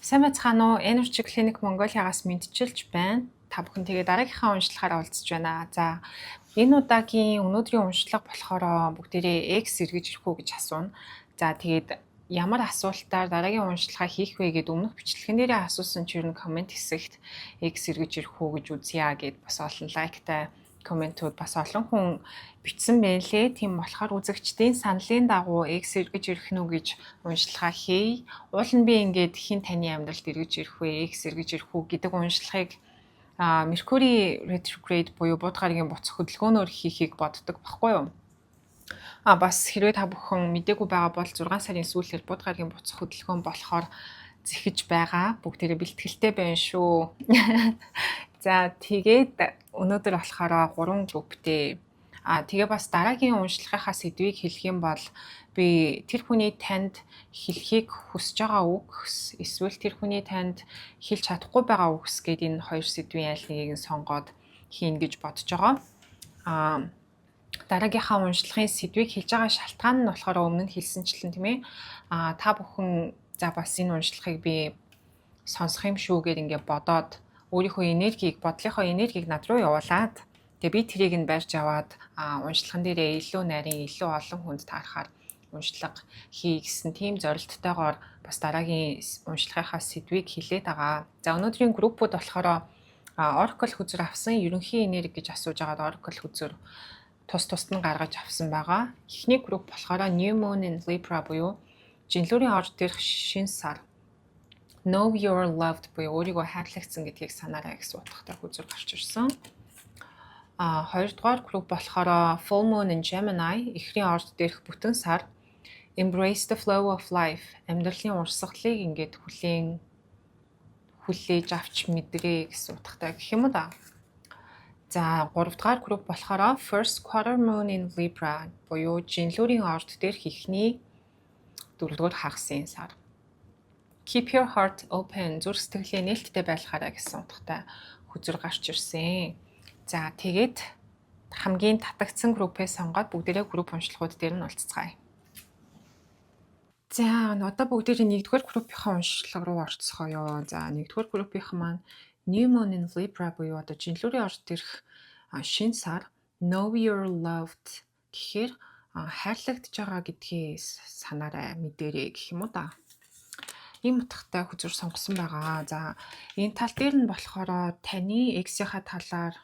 Сайн байцгаана уу? Energy Clinic Mongolia-гаас мэндчилж байна. Та бүхэн тэгээ дараагийнхаа уншлагаараа уулзж байна. За, энэ удаагийн өнөөдрийн уншлага болохоор бүгдээрээ X эргэж ирэх үү гэж асууна. За, тэгээд ямар асуултаар дараагийн уншлагаа хийх вэ гэд өмнөх бичлэгэн дээрээ асуусан чинь comment хэсэгт X эргэж ирэх үү гэж үзье гэд бас олон like тай comment үүд бас олон хүн бичсэн байлээ. Тийм болохоор үзэгчдийн саналын дагуу X эргэж ирэх нь үү гэж уншлагаа хий. Уул нь би ингээд хэн таны амьдралд эргэж ирэх вэ? X эргэж ирэх үү гэдэг уншлагыг Mercury retrograde буюу Бууд гарагийн буцах хөдөлгөөнөөр хийхийг боддог баггүй юу? Бас хэрвээ та бүхэн мдээгүй байгаа бол 6 сарын сүүлээр Бууд гарагийн буцах хөдөлгөөн болохоор зэхэж байгаа. Бүгдээрээ бэлтгэлтэй байна шүү. За, тэгээд өнөөдөр болохоор 3 групптэй. Тэгээ бас дараагийн уншлагынхаа сэдвийг хэлэх юм бол би тэр хүний танд хэлхийг хүсэж байгаа үгс эсвэл тэр хүний танд хэлж чадахгүй байгаа үгс гээд энэ хоёр сэдвийн аль нэгийг нь сонгоод хийнэ гэж бодож байгаа. Дараагийнхаа уншлагын сэдвийг хэлж байгаа шалтгаан нь болохоор өмнө нь хэлсэнчлэн, тийм ээ. Та бүхэн за бас энэ уншлагыг би сонсох юм шүү гэд ингээ бодоод өөрийнхөө энергийг, бодлынхоо энергийг над руу явуулаад, тэгээ би тэрийг нь барьж аваад уншлаган дээрээ илүү нарийн, илүү олон хүнд таарахаар уншлага хий гэсэн тийм зорилттойгоор бас дараагийн уншлагынхаа сэдвийг хэлээд байгаа. За, өнөөдрийн группүүд болохоор Oracle хөзөр авсан, ерөнхий энерги гэж асууж байгаад Oracle хөзөр тус тусад нь гаргаж авсан байгаа. Эхний групп болохоор New Moon in Libra буюу жинлүүрийн орж дээрх шинэ сар. Know you're loved буюу өөрийгөө хайрлагдсан гэдгийг санаарай гэсэн утгатай хөзөр гарч ирсэн. Хоёрдугаар групп болохоор Full Moon in Gemini, эхрийн орж дээрх бүтэн сар. Embrace the flow of life, амьдралын урсгалыг ингээд хүлээж авч мэдрээ гэсэн утгатай гэх юм уу да. За, гуравдугаар групп болохоор First Quarter Moon in Libra буюу жинлүүрийн орд дээрх эхний дөрөвдүгээр хагасын сар. Keep your heart open, зүрх сэтгэлээ нээлттэй байлгаарай гэсэн утгатай хөзөр гарч ирсэн. За, тэгээд хамгийн татагдсан группээ сонгоод бүгдээрээ групп уншлагууд дээр нь уулзацгаая. За, одоо бүгдээрээ нэгдүгээр группийнхаа уншлага руу орцгоё. За, нэгдүгээр группийнхан маань New Moon in Libra буюу одоо жинлүүрийн орд ирэх шинэ сар, Know you're loved гэхээр хайрлагдж байгаа гэдгийг санаарай, мэдээрэй гэх юм уу да. Ийм утгатай хөзөр сонгосон байгаа. За, энэ тал дээр нь болохоор таны ex ийнхаа талаар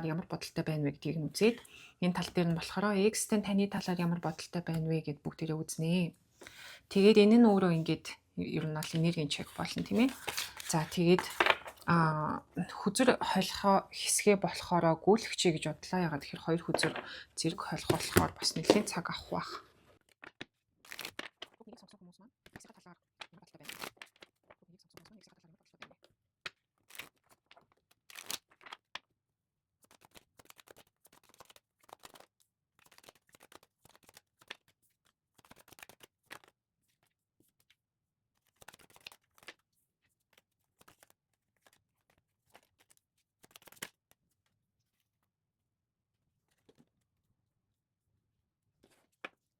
ямар бодолтой байна вэ гэдгийг нь үзээд, энэ тал дээр нь болохоор ex тэй таны талаар ямар бодолтой байна вэ гэд бүгдээрээ үзнэ. Тэгээд энэ нь өөрөө ингээд ер нь бол энергийн check болно, тийм ээ. За, тэгээд хөзөр холихоо хэсгээ болохоор гүйлгчээ гэж бодлоо. Ягаад тэгэхээр хоёр хөзөр зэрэг холих болохоор бас нэлээд цаг авах байх. Нэг сонсох хүмүүс маань ex ийнхаа талаар ямар бодолтой байна? Нэг сонсох хүмүүс маань ex ийнхаа талаар ямар бодолтой байна вэ?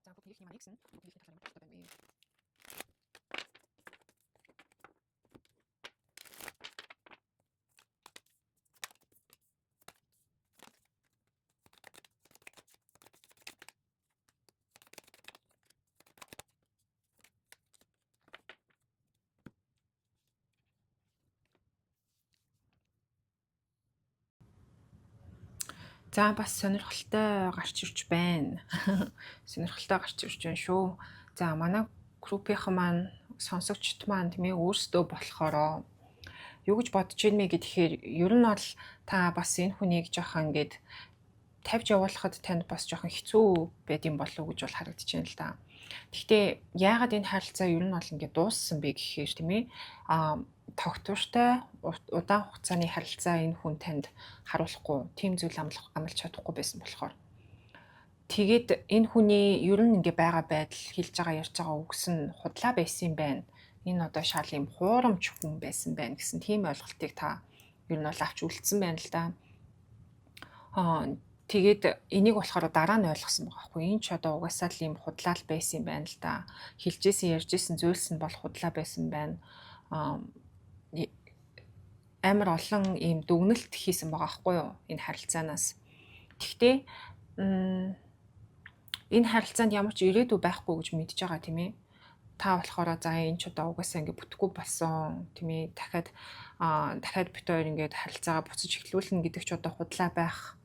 За, бүх нэгний маань ex нь бүх нэгний талаар ямар бодолтой байна вэ? За, бас сонирхолтой гарч ирж байна. Сонирхолтой гарч ирж байна шүү. За, манай группийнхан маань, сонсогчд маань, тийм ээ, өөрсдөө болохоор юу гэж бодож ийн мэ гэхээр ер нь бол та бас энэ хүнийг жоохон ингээд тавьж явуулахад танд бас жоохон хэцүү байд юм болов уу гэж бол харагдаж байна л да. Гэхдээ яагаад энэ харилцаа ер нь бол ингээд дууссан бэ гэхээр, тийм ээ, тогтвортой удаан хугацааны харилцаа энэ хүн танд харуулахгүй, тийм зүйл амлах чадахгүй байсан болохоор. Тэгээд энэ хүний ер нь ингээ байгаа байдал, хэлж байгаа, ярьж байгаа үгс нь худлаа байсан юм байна. Энэ одоо шал юм хуурамч хүн байсан байна гэсэн тийм ойлголтыг та ер нь бол авч үлдсэн байна л да. Тэгээд энийг болохоор дараа нь ойлгосон байгаа байхгүй. Энэ ч одоо угаасаа л юм худлаа л байсан юм байна л да. Хэлжсэн, ярьжсэн зүйлс нь бол худлаа байсан байна. Амар олон ийм дүгнэлт хийсэн байгаа байхгүй юу энэ харилцаанаас. Тэгтээ энэ харилцаанд ямар ч ирээдүй байхгүй гэж мэдж байгаа, тийм ээ. Та болохоор за, энэ ч одоо угаасаа ингэ бүтэхгүй болсон, тийм ээ, дахиад бид хоёр ингээд харилцаагаа буцаж эхлүүлнэ гэдэг ч одоо худлаа байх,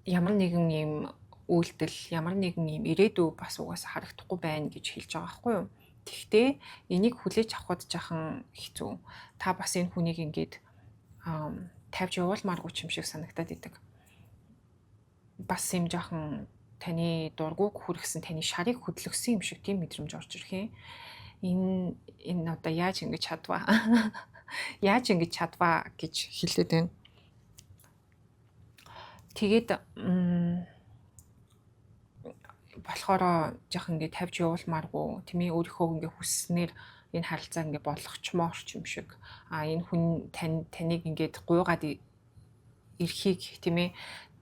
ямар нэгэн ийм үйлдэл, ямар нэгэн ийм ирээдүй бас угаасаа харагдахгүй байна гэж хэлж байгаа байхгүй юу. Тэгтээ энийг хүлээж авахд жаахан хэцүү. Та бас энэ хүнийг ингээд тавьж явуулмааргүй юм шиг санагдаад идэг. Бас юм жаахан таны дургүйг хүргэсэн, таны шарыг хөдлөсөн юм шиг тийм мэдрэмж орж ирэх юм. Энэ одоо яаж ингэж чадваа? Яаж ингэж чадваа гэж хэлээд байна. Тэгээд болохоор жоох ингэ тавьж явуулмааргүй, тийм ээ, өөрийнхөө ингээ хүсснээр энэ харилцаа ингээ болгочмоор ч юм шиг, энэ хүн таныг ингээд гуйгаад ирэхийг, тийм ээ,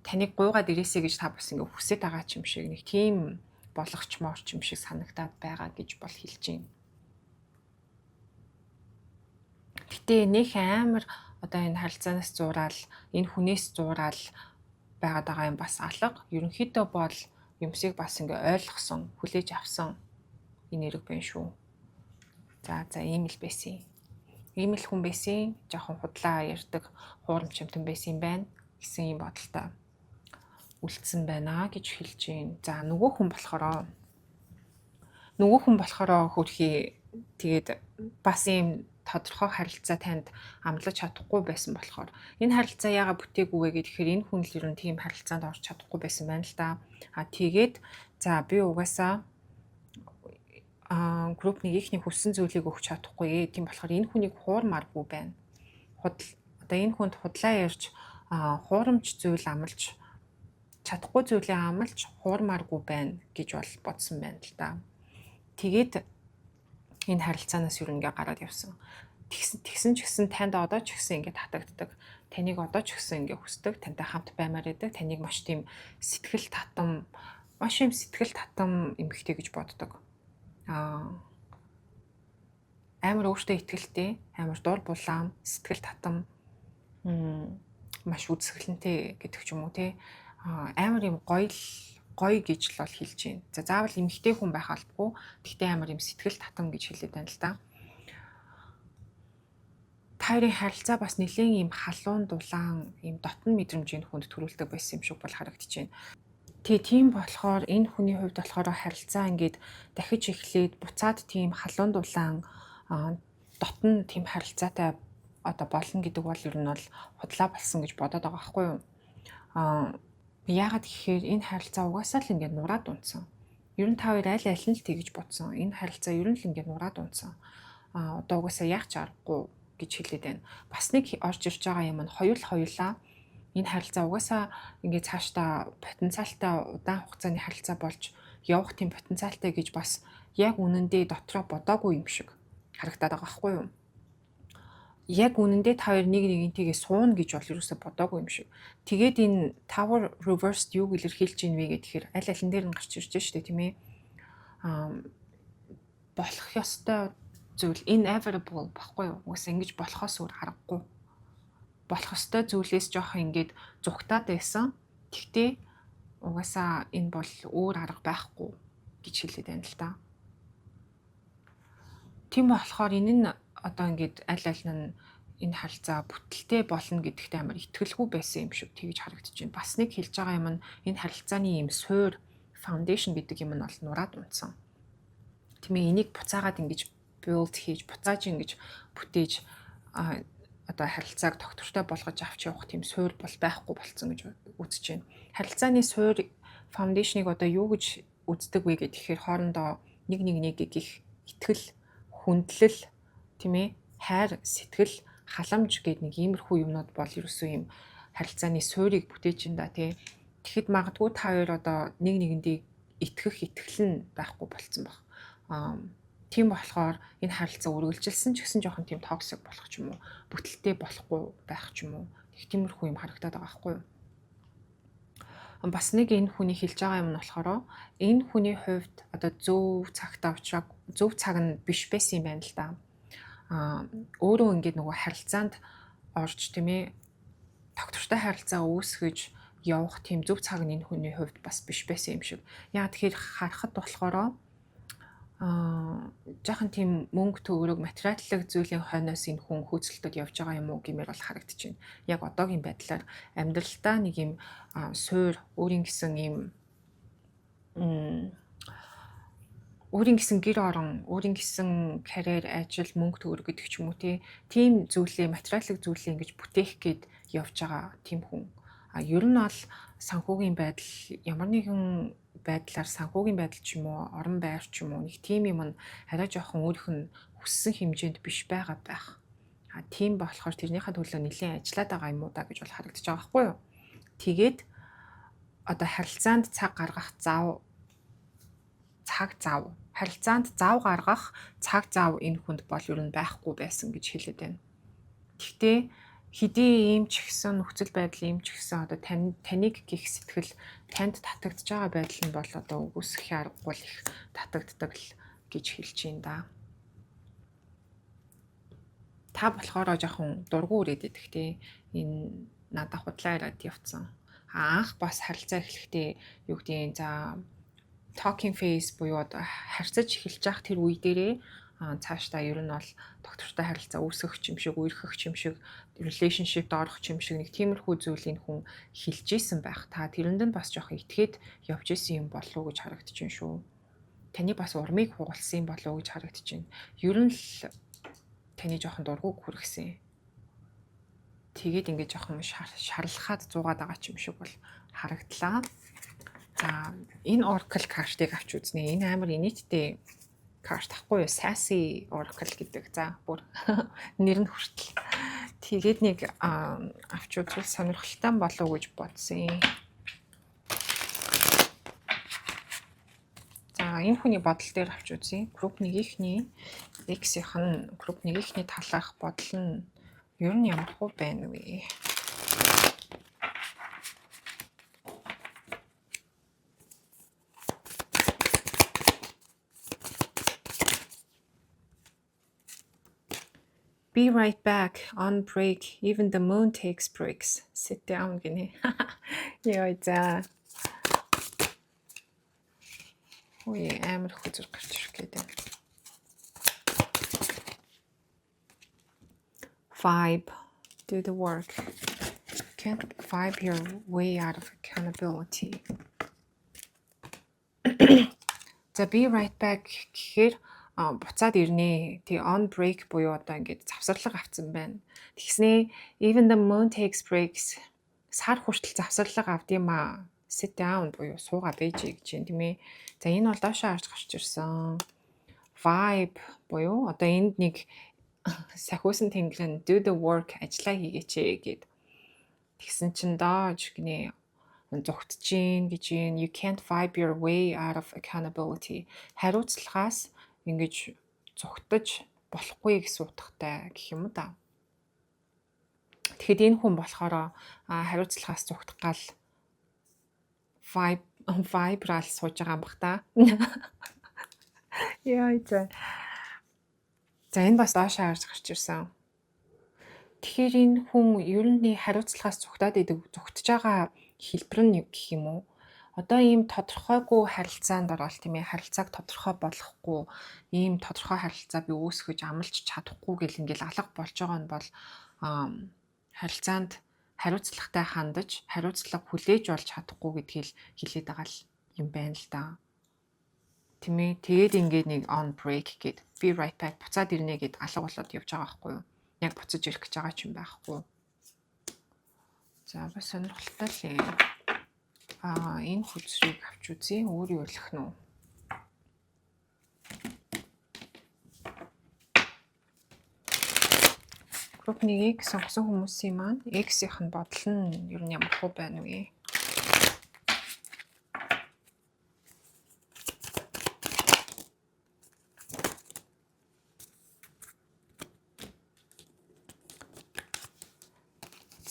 таныг гуйгаад ирээсэй гэж та бас ингээ хүсэж байгаа ч юм шиг, нэг тийм болгочмоор ч юм шиг санагдаад байгаа гэж бол хэлж байна. Гэтэ нэх амар одоо энэ харилцаанаас зураал, энэ хүнээс зураал байгаад байгаа юм бас алга. Ерөнхийдөө бол юмсыг бас ингээ ойлгосон, хүлээж авсан энэ эрэг байна шүү. За, ийм л байсан. Ийм л хүн байсан. Жохон худлаа ярьдаг, хуурамч юмтан байсан юм байна гэсэн ийм бодолтой үлдсэн байна гэж хэлж байна. За, нөгөө хүн болохоор хөрхий тэгээд бас ийм тодорхой харилцаа танд амлаж чадахгүй байсан болохоор, энэ харилцаа яага бүтээгүй вэ гэхээр энэ хүн л ер нь тийм харилцаанд орж чадахгүй байсан байна л да. А тэгээд за, би угаасаа групп нэгийнхний хүссэн зүйлийг өгч чадахгүй. Тийм болохоор энэ хүнийг хуурмааргүй байна. Худал одоо энэ хүнд худлаа ярьж, хуурамч зүйл амлаж чадахгүй зүйлээ амлаж хуурмааргүй байна гэж бол бодсон байна л да. Тэгээд энэ харилцаанаас юу ингээ гараад явсан. Тэгсэн ч гэсэн танд одоо ч гэсэн ингээ татагддаг. Таныг одоо ч гэсэн ингээ хүсдэг, тантай хамт баймаар байдаг. Таныг маш тийм сэтгэл татам, маш юм сэтгэл татам эмэгтэй гэж боддог. Амар өөртөө итгэлтэй, амар дур булаам, сэтгэл татам, маш үзэсгэлэнтэй гэдэг ч юм уу, те, амар юм гоё л гоё гэж л бол хэлж байна. За, заавал эмэгтэй хүн байх албагүй. Тэгтээ амар юм сэтгэл татам гэж хэлээд байна л да. Та хоёрын харилцаа бас нэлээд ийм халуун дулаан, ийм дотн мэдрэмжийн хүнд төрүүлдэг байсан юм шиг бол харагдаж байна. Тэгээ тийм болохоор энэ хүний хувьд болохоор харилцаа ингээд дахиж эхлээд буцаад тийм халуун дулаан, дотн тийм харилцаатай одоо болно гэдэг бол ер нь бол худлаа болсон гэж бодоод байгаа байхгүй юу? Яагаад гэхээр энэ харилцаа угаасаа л ингээд нураад унтсан. Ер нь та хоёр аль аль нь л тэгж бодсон. Энэ харилцаа ер нь л ингээд нураад унтсан. Одоо угаасаа яах ч аргагүй гэж хэлээд байна. Бас нэг орж ирж байгаа юм нь хоёулаа энэ харилцаа угаасаа ингээд цаашдаа потенциалтай, удаан хугацааны харилцаа болж явах тийм потенциалтай гэж бас яг үнэндээ дотроо бодоогүй юм шиг харагдаад байгаа байхгүй юу? Яг үнэндээ та хоёр нэг нэгнтэйгээ сууна гэж бол юусоо бодоогүй юм шиг. Тэгээд энэ Tower reversed юуг илэрхийлж ийн вэ гэхээр аль алин дээр нь гарч ирж штэ, тийм ээ. Болох ёстой зүйл inevitable баггүй юу? Угаасаа ингэж болохоос өөр аргагүй. Болох ёстой зүйлээс жоохон ингэж зугтаад байсан. Тэгтээ угаасаа энэ бол өөр арга байхгүй гэж хэлээд байна л да. Тийм болохоор энэ нь одоо ингээд аль аль нь энэ харилцаа бүтэлтэй болно гэдэгт амар итгэлгүй байсан юм шиг тэгж харагдаж байна. Бас нэг хэлж байгаа юм нь энэ харилцааны ийм суур, foundation гэдэг юм нь бол нураад унтсан. Тийм ээ, энийг буцаагаад ингэж build хийж, буцааж ингэж бүтээж, одоо харилцааг тогтвортой болгож авч явах тийм суурь бол байхгүй болцсон гэж үзэж байна. Харилцааны суурь, foundation-ыг одоо юу гэж үздэг вэ гэхээр хоорондоо нэг нэг нэг гих итгэл, хүндлэл, тийм ээ, хайр, сэтгэл, халамж гээд нэг иймэрхүү юмнууд бол ерөөсөө юм харилцааны суурийг бүтээж ин да, тий. Тэгэхэд магадгүй та хоёр одоо нэг нэгэндээ итгэх итгэл нь байхгүй болцсон баг. Тийм болохоор энэ харилцаа үргэлжилсэн ч гэсэн жоохон тийм toxic болох ч юм уу, бүтэлтэй болохгүй байх ч юм уу. Их тиймэрхүү юм харагдаад байгаа байхгүй юу? Бас нэг энэ хүний хэлж байгаа юм нь болохоор энэ хүний хувьд одоо зөв цагтаа уучраагүй. Зөв цаг нь биш байсан юм байна л да. Өөрөө ингээд нөгөө харилцаанд орж, тийм ээ, тогтвортой харилцаа үүсгэж явах тийм зөв цаг нь энэ хүний хувьд бас биш байсан юм шиг. Яг тэгэхээр харахад болохоор жаахан тийм мөнгө төгрөг, материаллык зүйлийн хойноос энэ хүн хөөцөлтөд явж байгаа юм уу гэмээр бол харагдаж байна. Яг одоогийн байдлаар амьдралдаа нэг юм суур өөрийн гэсэн гэр орон, өөрийн гэсэн карьер, ажил, мөнгө төгрөг гэдэг ч юм уу, тийм зүйлээ, материаллык зүйлээ ингэж бүтээх гээд явж байгаа тийм хүн. А ер нь бол санхүүгийн байдал, ямар нэгэн байдлаар санхүүгийн байдал ч юм уу, орон байр ч юм уу, нэг тийм юм нь арай жоохон өөрийнх нь хүссэн хэмжээнд биш байгаа байх. А тийм болохоор тэрнийхээ төлөө нэлээд ажиллаад байгаа юм уу да гэж бол харагдаж байгаа байхгүй юу? Тэгээд одоо харилцаанд цаг гаргах зав цаг зав харилцаанд зав гаргах цаг зав энэ хүнд бол ер нь байхгүй байсан гэж хэлээд байна. Гэхдээ хэдий ийм ч гэсэн нөхцөл байдал ийм ч гэсэн одоо таныг гих сэтгэл, танд татагдж байгаа байдал нь бол одоо үгүйсгэх аргагүй л их татагддаг л гэж хэлж байна да. Та болохоор жоохон дургу үрээд идэх те, энэ надад худлаа яриад явцсан. Анх бас харилцаа эхлэхдээ юу гэдгийг, за, talking phase буюу одоо харьцаж эхэлж явах тэр үе дээрээ цаашдаа ер нь бол тогтвортой харилцаа үүсгэх юм шиг, үерхэх юм шиг, relationship орох юм шиг нэг тиймэрхүү зүйлийг хүн хэлж исэн байх. Та тэрэнд нь бас жоохон итгээд явж исэн юм болов уу гэж харагдаж байна шүү. Таны бас урмыг хугалсан юм болов уу гэж харагдаж байна. Ер нь л таны жоохон дургуг хүргэсэн. Тэгээд ингээд жоохон шарлахад зуугаад байгаа ч юм шиг бол харагдлаа. За, энэ Oracle картыг авч үзнэ. Энэ амар инээдтэй карт ахгүй юу? Sassy Oracle гэдэг. За, бүр нэр нь хүртэл. Тэгээд нэг авч үзвэл сонирхолтой болов уу гэж бодсон. За, энэ хүний бодол дээр авч үзье. Group 1-ийнхний ex-ийнх нь group 1-ийнхний талаарх бодол нь ер нь ямар хуу байна вэ? Be right back, on break. Even the moon takes breaks. Sit down гинэ. Йой, за. Үе, амар хөзөр гарч ирэх гээд байна. Vibe. Do the work. Can't vibe your way out of accountability. За, be right back гэхээр буцаад ирнэ. Тэг on break буюу одоо ингээд завсарлага авцсан байна. Тэгснээ even the moon takes breaks, сар хүртэл завсарлага авд юм аа. Sit down буюу суугаа байж гэж юм, тийм ээ. За, энэ бол доошоо харж гарч ирсэн. Vibe буюу одоо энд нэг сахиусан тэнгэр нь do the work, ажиллаа хийгээч гэд. Тэгсэн чинь dodge гинэ, зугтж гин гэж юм. You can't vibe your way out of accountability. Хариуцлагаас ингэж зугтаж болохгүй гэсэн утгатай гэх юм уу да. Тэгэхэд энэ хүн болохоор хариуцлагаас зугтах гал vibe-рал сууж байгаа юм бах та. Яа, за. За, энэ бас доош харж гарч ирсэн. Тэгэхээр энэ хүн ер нь хариуцлагаас зугтаад идэг, зугтаж байгаа хэлбэр нь гэх юм уу? Одоо ийм тодорхойгүй харилцаанд ороод, тийм ээ, харилцааг тодорхой болгохгүй, ийм тодорхой харилцаа би үүсгэж амлаж чадахгүй гэл ингээл алга болж байгаа нь бол харилцаанд хариуцлагатай хандаж, хариуцлага хүлээж болж чадахгүй гэдгийг хэлээд байгаа л юм байна л да. Тийм ээ. Тэгээд ингээд нэг on break гэд, be right back, буцаад ирнэ гэд алга болоод явж байгаа байхгүй юу? Яг буцаж ирэх гэж байгаа ч юм байхгүй. За, бас сонирхолтой л юм. Аа, энэ хөзрийг авч үзье. Өөр юу илэх нь үү? Group 1-ийг сонгосон хүмүүсийн маань ex-ийнх нь бодол нь ер нь ямар хуу байна вэ?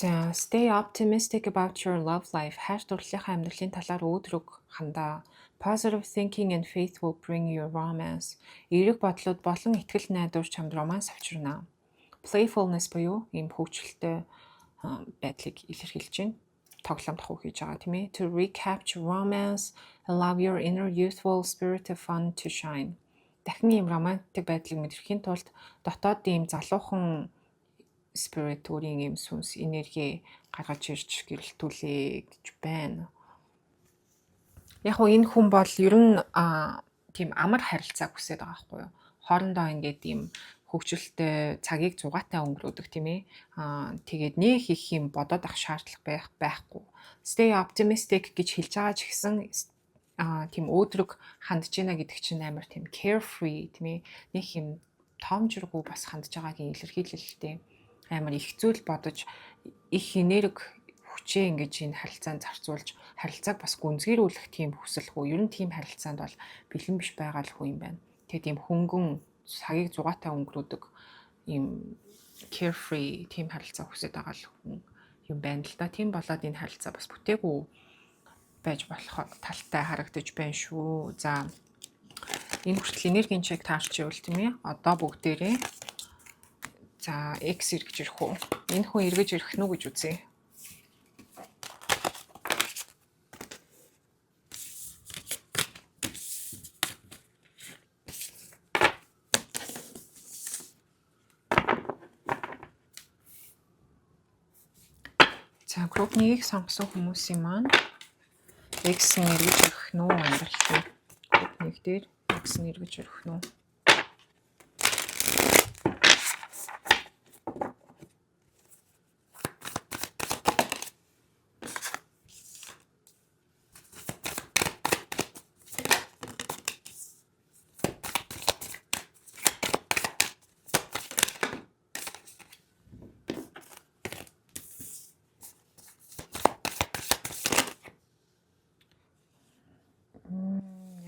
За, stay optimistic about your love life. Хайр дурлалынхаа амьдралын талаар өөдрөг хандаа. Positive thinking and faith will bring you romance. Эерэг бодлууд болон итгэл найдвар чамд романс авчирна. Playfulness буюу ийм хөгжилтэй байдлыг илэрхийлж байна. Тоглоом тахуу хийж байгаа, тийм ээ. To recapture romance, allow your inner youthful spirit of fun to shine. Дахин ийм романтик байдлыг мэдрэхийн тулд дотоод ийм залуухан spirit, өөрийн ийм сүнс, энерги гаргаж ирж гэрэлтүүлээ гэж байна. Яг уу энэ хүн бол ер нь тийм амар харилцааг хүсээд байгаа байхгүй юу? Хоорондоо ингээд ийм хөгжилтэй цагийг зугаатай өнгөрөөдөг, тийм ээ. Тэгээд нэх их юм бодоод ах шаардлага байхгүй. Stay optimistic гэж хэлж байгаа ч гэсэн тийм өөдрөг хандж байна гэдэг чинь амар тийм carefree, тийм ээ. Нэг юм тоомжиргүй бас хандж байгаагийн илэрхийлэлтэй, амар их зүйл бодож, их энерги, хүчээ ингэж энэ харилцаанд зарцуулж, харилцааг бас гүнзгийрүүлэх тийм хүсэл хүү. Ер нь тийм харилцаанд бол бэлэн биш байгаа л хүн юм байна. Тэгээд тийм хөнгөн цагийг зугаатай өнгөрөөдөг, ийм carefree тийм харилцаа хүсэж байгаа л хүн юм байна л да. Тийм болоод энэ харилцаа бас бүтээгүй байж болох талтай харагдаж байна шүү. За, энэ хүртэл энергийн check таарч ивэл, тийм ээ. Одоо бүгдээрээ за ex эргэж ирэх үү? Энэ хүн эргэж ирэх нь үү гэж үзье. За, group 1-ийг сонгосон хүмүүсийн маань ex нь эргэж ирэх нь үү амьдралтай. Group 1 дээр ex нь эргэж ирэх нь үү?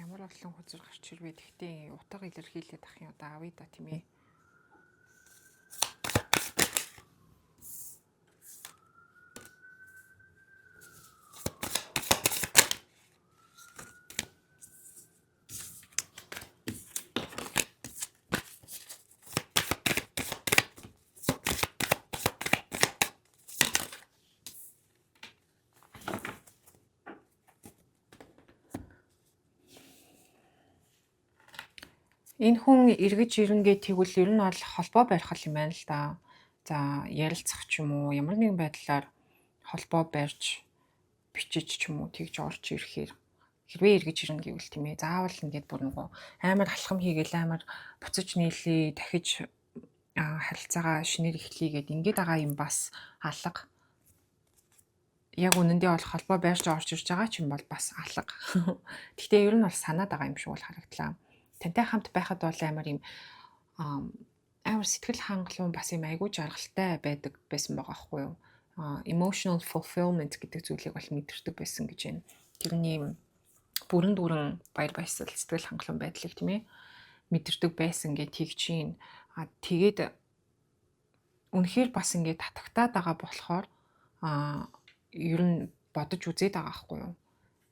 Ямар олон хөзөр гарч ирвэ. Тэгтээ утга илэрхийлээд ах юм одоо авъя да, тийм ээ. Энэ хүн эргэж ирнэ тэгвэл ер нь бол холбоо барих юм байна л да. За, ярилцах ч юм уу, ямар нэгэн байдлаар холбоо барьж, бичиж ч юм уу тэгж орж ирэхээр, хэрвээ эргэж ирнэ гэвэл, тийм ээ, заавал ингээд бүр нөгөө амар алхам хийгээл, амар буцаж нийлээ, дахиж харилцаагаа шинээр эхлэе гэд ингээд байгаа юм бас алга. Яг үнэндээ бол холбоо байрч орж ирж байгаа ч юм бол бас алга. Гэхдээ ер нь бол санаад байгаа юм шиг бол харагдлаа. Тантай хамт байхад бол амар юм амар сэтгэл хангалуун, бас юм айгүй жаргалтай байдаг байсан байгаа байхгүй юу? Emotional fulfillment гэдэг зүйлийг бол мэдэрдэг байсан гэж байна. Тэрний юм бүрэн дүүрэн баяр баясгал, сэтгэл хангалуун байдлыг, тийм ээ, мэдэрдэг байсан гэж тэгж чинь. Тэгээд үнэхээр бас ингээд татагтаад байгаа болохоор ер нь бодож үзээд байгаа байхгүй юу?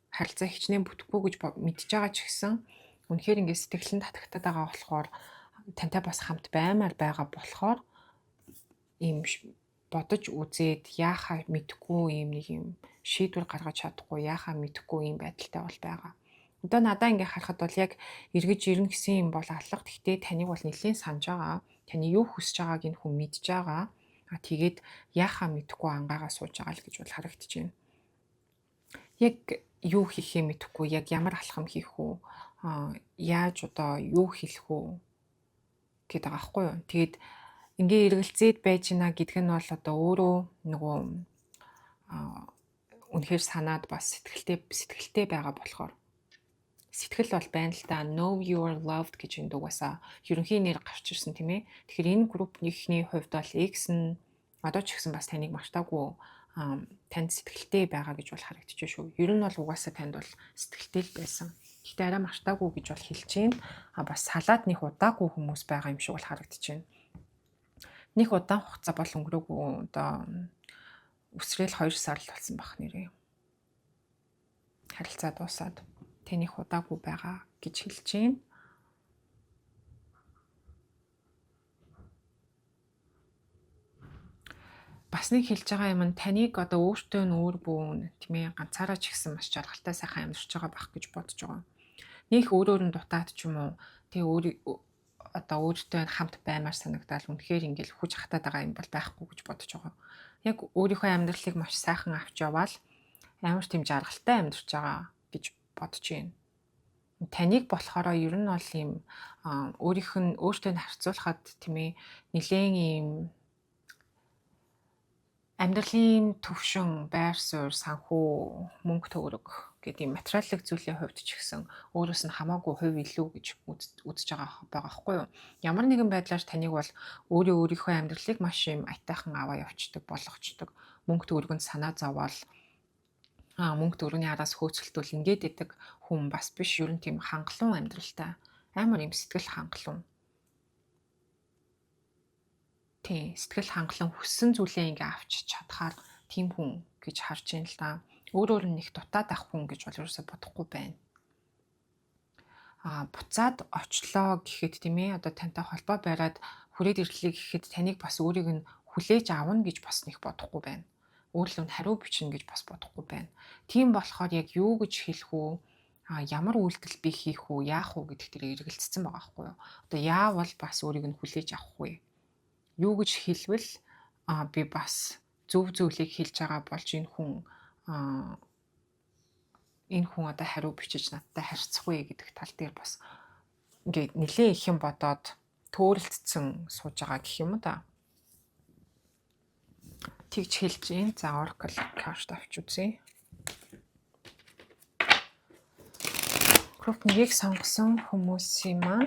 Харилцаа хичнээн бүтэхгүй гэж мэдж байгаа ч гэсэн үнэхээр ингээд сэтгэл нь татагтаад байгаа болохоор, тантай бас хамт баймаар байгаа болохоор ийм бодож үзээд яахаа мэдэхгүй, ийм нэг юм шийдвэр гаргаж чадахгүй, яахаа мэдэхгүй ийм байдалтай бол байгаа. Одоо надаа ингээ харахад бол яг эргэж ирнэ гэсэн юм бол алга. Гэхдээ таныг бол нэлээн санаж байгаа. Таны юу хүсэж байгааг энэ хүн мэдж байгаа. Тэгээд яахаа мэдэхгүй ангаагаа сууж байгаа л гэж бол харагдаж байна. Яг юу хийхээ мэдэхгүй, яг ямар алхам хийх үү, яаж одоо юу хэлэх үү гэдэг байгаа байхгүй юу. Тэгээд ингээ эргэлзээд байж гинэ гэдг нь бол одоо өөрөө нөгөө үнэхээр санаад бас сэтгэлтэй сэтгэлтэй байгаа болохоор сэтгэл бол байна л да. Know you are loved гэж энэ дугаасаа ерөнхий нэр гарч ирсэн, тийм ээ. Тэгэхээр энэ группийнхний хувьд бол ex нь одоо ч гэсэн бас таныг мартаагүй, танд сэтгэлтэй байгаа гэж бол харагдчих шүү. Ер нь бол угаасаа танд бол сэтгэлтэй л байсан. Гэхдээ арай мартаагүй гэж бол хэлж байна. Бас салаад нэг удаагүй хүмүүс байгаа юм шиг бол харагдаж байна. Нэг удаан хугацаа бол өнгөрөөгүй, одоо үсрээл 2 сар л болсон байх нэрээ. Харилцаа дуусаад. Тэнийх удаагүй байгаа гэж хэлж байна. Бас нэг хэлж байгаа юм нь таныг одоо өөртөө нь өөр бүүн, тийм ээ, ганцаараа ч гэсэн маш жаргалтай сайхан амьдарч байгаа байх гэж бодож байгаа. Нөх өөрөөр нь дутаад ч юм уу, тэгээ өөр одоо өөртөө хамт баймаар санагдаал үнэхээр ингээл хүч хатаад байгаа юм бол байхгүй гэж бодож байгаа. Яг өөрийнхөө амьдралыг маш сайхан авч яваал амар тийм жаргалтай амьдарч байгаа гэж бодож байна. Таныг болохоор ер нь бол ийм өөрийнх нь өөртөө нь харьцуулахад, тийм ээ, нэлээд ийм амьдралын төвшин, байр суурь, санхүү, мөнгө төгрөг гэдэг ийм материалын зүйлийн хувьд ч гэсэн өөрөөс нь хамаагүй хувь илүү гэж үзэж байгаа байгаа хгүй юу. Ямар нэгэн байдлаар таныг бол өөрөө өөрийнхөө амьдралыг маш юм аятайхан аваа явцдаг, болгочдөг. Мөнгө төгрөгөнд санаа зовоол, мөнгө төгрөгийн араас хөөцөлтүүл ингээд идэг хүн бас биш. Ер нь тийм хангалуун амьдралтай. Амар юм сэтгэл хангалуун. Тийм, сэтгэл хангалуун, хүссэн зүйлээ ингээ авч чадхаар тийм хүн гэж харж байна л да. Өөрөөр нь их дутаад ах хүн гэж бол ерөөсөй бодохгүй байна. Буцаад очлоо гэхэд, тийм ээ, одоо тантай холбоо бариад хүрээд ирлээ гэхэд таныг бас өөрийг нь хүлээж авна гэж бас нэг бодохгүй байна. Өөрлөө нь хариу бичнэ гэж бас бодохгүй байна. Тийм болохоор яг юу гэж хэлэх үү? Ямар үйлдэл би хийх үү, яах уу гэдэг дээр эргэлзсэн байгаа байхгүй юу? Одоо яавал бас өөрийг нь хүлээж авах вэ? Юу гэж хэлвэл би бас зөв зүйлийг хэлж байгаа болж энэ хүн одоо хариу бичиж надтай харьцах вэ гэдэг тал дээр бас ингээд нэлээ их юм бодоод төөрөлдсөн сууж байгаа гэх юм да. Тэгж хэлж гин. За, Oracle card авч үзье. Group 1-ийг сонгосон хүмүүсийн маань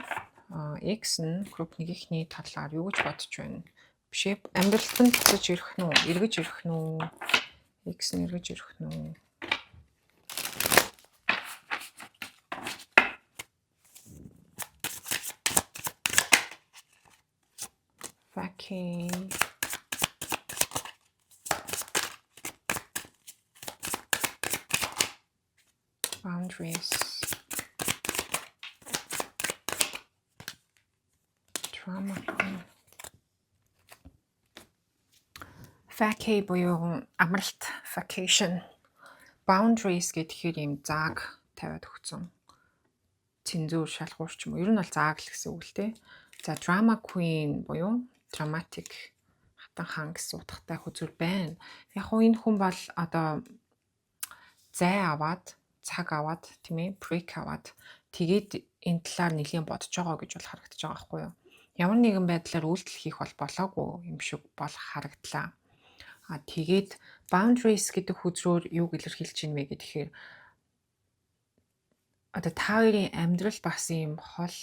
ex нь group 1-ийнхний талаар юу гэж бодож байна? Биш ээ, амьдралд нь буцаж ирэх нь үү? Эргэж ирэх нь үү? Ex нь эргэж ирэх нь үү? Vacay. Boundaries. Drama. Vacay буюу амралт, vacation. Boundaries гэхээр ийм зааг тавиад өгсөн. Цензуур, шалгуур ч юм уу. Ер нь бол зааг л гэсэн үг л дээ. За, drama queen буюу dramatic, хатан хаан гэсэн утгатай хөзөр байна. Яг уу энэ хүн бол одоо зай аваад, цаг аваад, тийм ээ, break аваад тэгээд энэ талаар нэлийн бодож байгаа гэж бол харагдаж байгаа байхгүй юу? Ямар нэгэн байдлаар үйлдэл хийх бол болоогүй юм шиг бол харагдлаа. Тэгээд boundaries гэдэг хөзрөөр юуг илэрхийлж байна вэ гэхээр одоо та хоёрын амьдрал бас ийм хол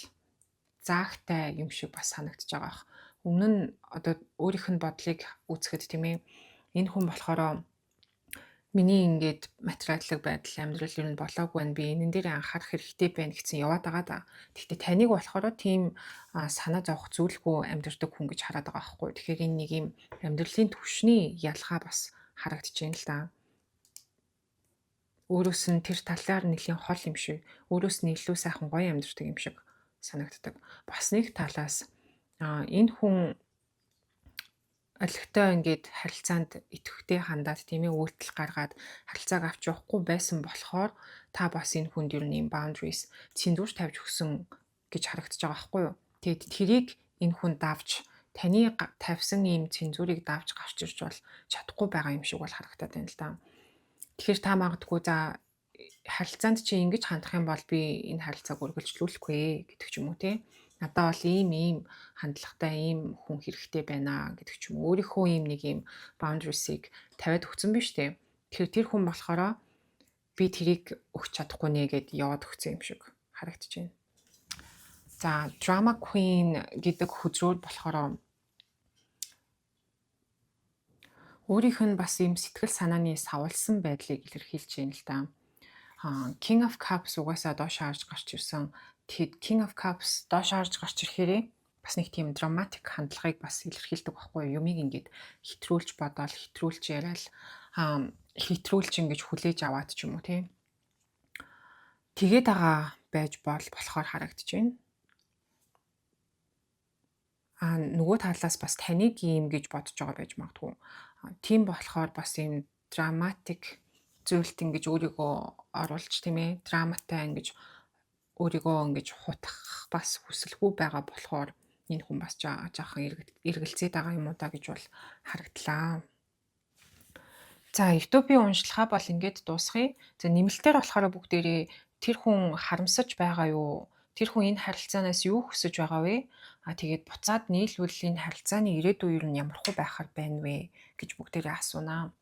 заагтай юм шиг бас санагдаж байгаа ах. Өмнө нь одоо өөрийнх нь бодлыг үзэхэд, тийм ээ, энэ хүн болохоор миний ингээд материаллык байдал, амьдрал ер нь болоогүй байна. Би энэн дээр анхаарах хэрэгтэй байна гэсэн яваад байгаа да. Гэхдээ таныг болохоор тийм санаа зовох зүйлгүй амьдардаг хүн гэж хараад байгаа байхгүй. Тэгэхээр энэ нэг юм амьдралын түвшний ялгаа бас харагдаж байна л да. Өөрөөс нь тэр талаар нэлийн хол юм шиг, өөрөөс нь илүү сайхан гоё амьдардаг юм шиг санагддаг. Бас нэг талаас энэ хүн олигтой ингээд харилцаанд идэвхтэй хандаад, тийм ээ, үйлдэл гаргаад харилцааг авч явахгүй байсан болохоор та бас энэ хүнд ер нь ийм boundaries, цензуур тавьж өгсөн гэж харагдаж байгаа байхгүй юу. Тэгээд тэрийг энэ хүн давж, таны тавьсан ийм цензуурыг давж гарч ирж бол чадахгүй байгаа юм шиг бол харагдаад байна л да. Тэгэхээр та магадгүй за харилцаанд чи ингэж хандах юм бол би энэ харилцааг үргэлжлүүлэхгүй гэдэг ч юм уу, те. Надад бол ийм ийм хандлагатай ийм хүн хэрэгтэй байна гэдэг ч юм уу. Өөрийнхөө ийм нэг ийм boundaries-ыг тавиад өгсөн биз дээ. Тэгэхээр тэр хүн болохоор би тэрийг өгч чадахгүй нэ гэд яваад өгсөн юм шиг харагдаж байна. За, drama queen гэдэг хөзрүүд болохоор өөрийнх нь бас ийм сэтгэл санааны савлсан байдлыг илэрхийлж байна л да. King of Cups угаасаа доош харж гарч ирсэн. Тэгэхэд King of Cups доош харж гарч ирэхээрээ бас нэг тийм dramatic хандлагыг бас илэрхийлдэг байхгүй юу? Юмыг ингээд хэтрүүлж бодоол, хэтрүүлж яриад, хэтрүүлж ингэж хүлээж аваад ч юм уу, тийм. Тэгээд байгаа байж болохоор харагдаж байна. А нөгөө талаас бас таныг ийм гэж бодож байгаа байж магадгүй. Тийм болохоор бас ийм dramatic зүйлд ингэж өөрийгөө оруулж, тийм ээ, драматай ингэж өөрийгөө ингэж хутгах бас хүсэлгүй байгаа болохоор энэ хүн бас жаахан эргэлзээд байгаа юм уу да гэж бол харагдлаа. За, YouTube-ийн уншилгаа бол ингээд дуусгая. За, нэмэлтээр болохоор бүгдээрээ тэр хүн харамсаж байгаа юу? Тэр хүн энэ харилцаанаас юу хүсэж байгаа вэ? А тэгээд буцаад нийлвэл энэ харилцааны ирээдүй юу нь ямархуу байхаар байна вэ гэж бүгдээрээ асуунаа.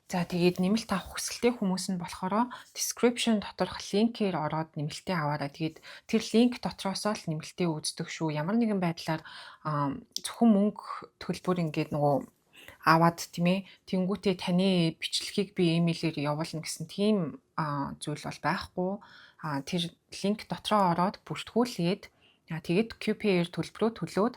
За, тэгээд нэмэлт авах хүсэлтэй хүмүүс нь болохоор description доторх линкээр ороод нэмэлтээ аваарай. Тэгээд тэр линк дотроосоо л нэмэлтээ үздэг шүү. Ямар нэгэн байдлаар зөвхөн мөнгө төлбөр ингээд нөгөө аваад, тийм ээ, тэнгүүтээ таны бичлэгийг би имэйлээр явуулна гэсэн тийм зүйл бол байхгүй. Тэр линк дотроо ороод бүртгүүлээд, тэгээд QPR төлбөрөө төлөөд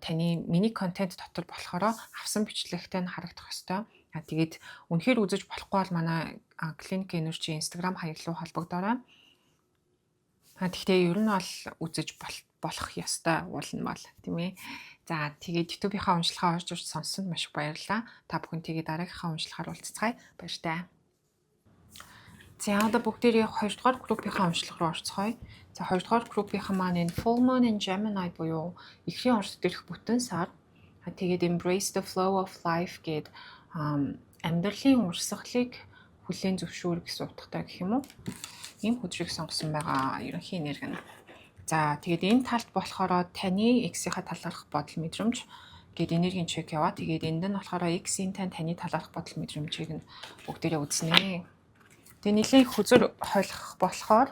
таны миний контент дотор болохоор авсан бичлэгтэй нь харагдах ёстой. Тэгээд үнэхээр үзэж болохгүй бол манай Clinic Energy Instagram хаяг руу холбогдоорой. Гэхдээ ер нь бол үзэж болох ёстой уулна бол, тийм ээ. За, тэгээд YouTube-ийнхаа уншилгаа орж ирж сонссонд маш их баярлалаа. Та бүхэн тэгээд дараагийнхаа уншилгаар уулзацгаая. Баяртай. За, одоо бүгдээрээ 2 дугаар группийнхаа уншлага руу орцгоё. За, 2 дугаар группийнхан маань энэ Full Moon in Gemini буюу эхрийн орсод ирэх бүтэн сар. Тэгээд Embrace the flow of life гээд амьдралын урсгалыг хүлээн зөвшөөр гэсэн утгатай гэх юм уу? Ийм хөдрийг сонгосон байгаа ерөнхий энерги нь. За, тэгээд энэ талд болохоор таны ex-ийнхаа талаарх бодол мэдрэмж гээд энергийн check яваа. Тэгээд энд нь болохоор ex-ийн таны талаарх бодол мэдрэмжийг нь бүгдээрээ үзнэ. Тэгээ нэлээд хөзөр хойлох болохоор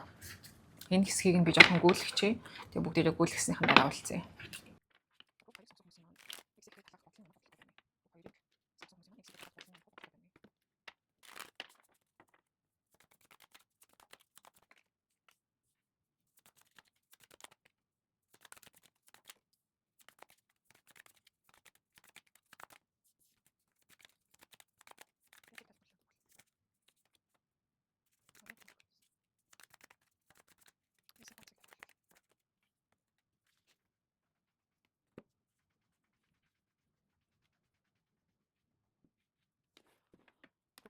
энэ хэсгийг нь би жоохон гүйлгэчихье. Тэгээ бүгдээрээ гүйлгэснийхэн дараа уулзъя.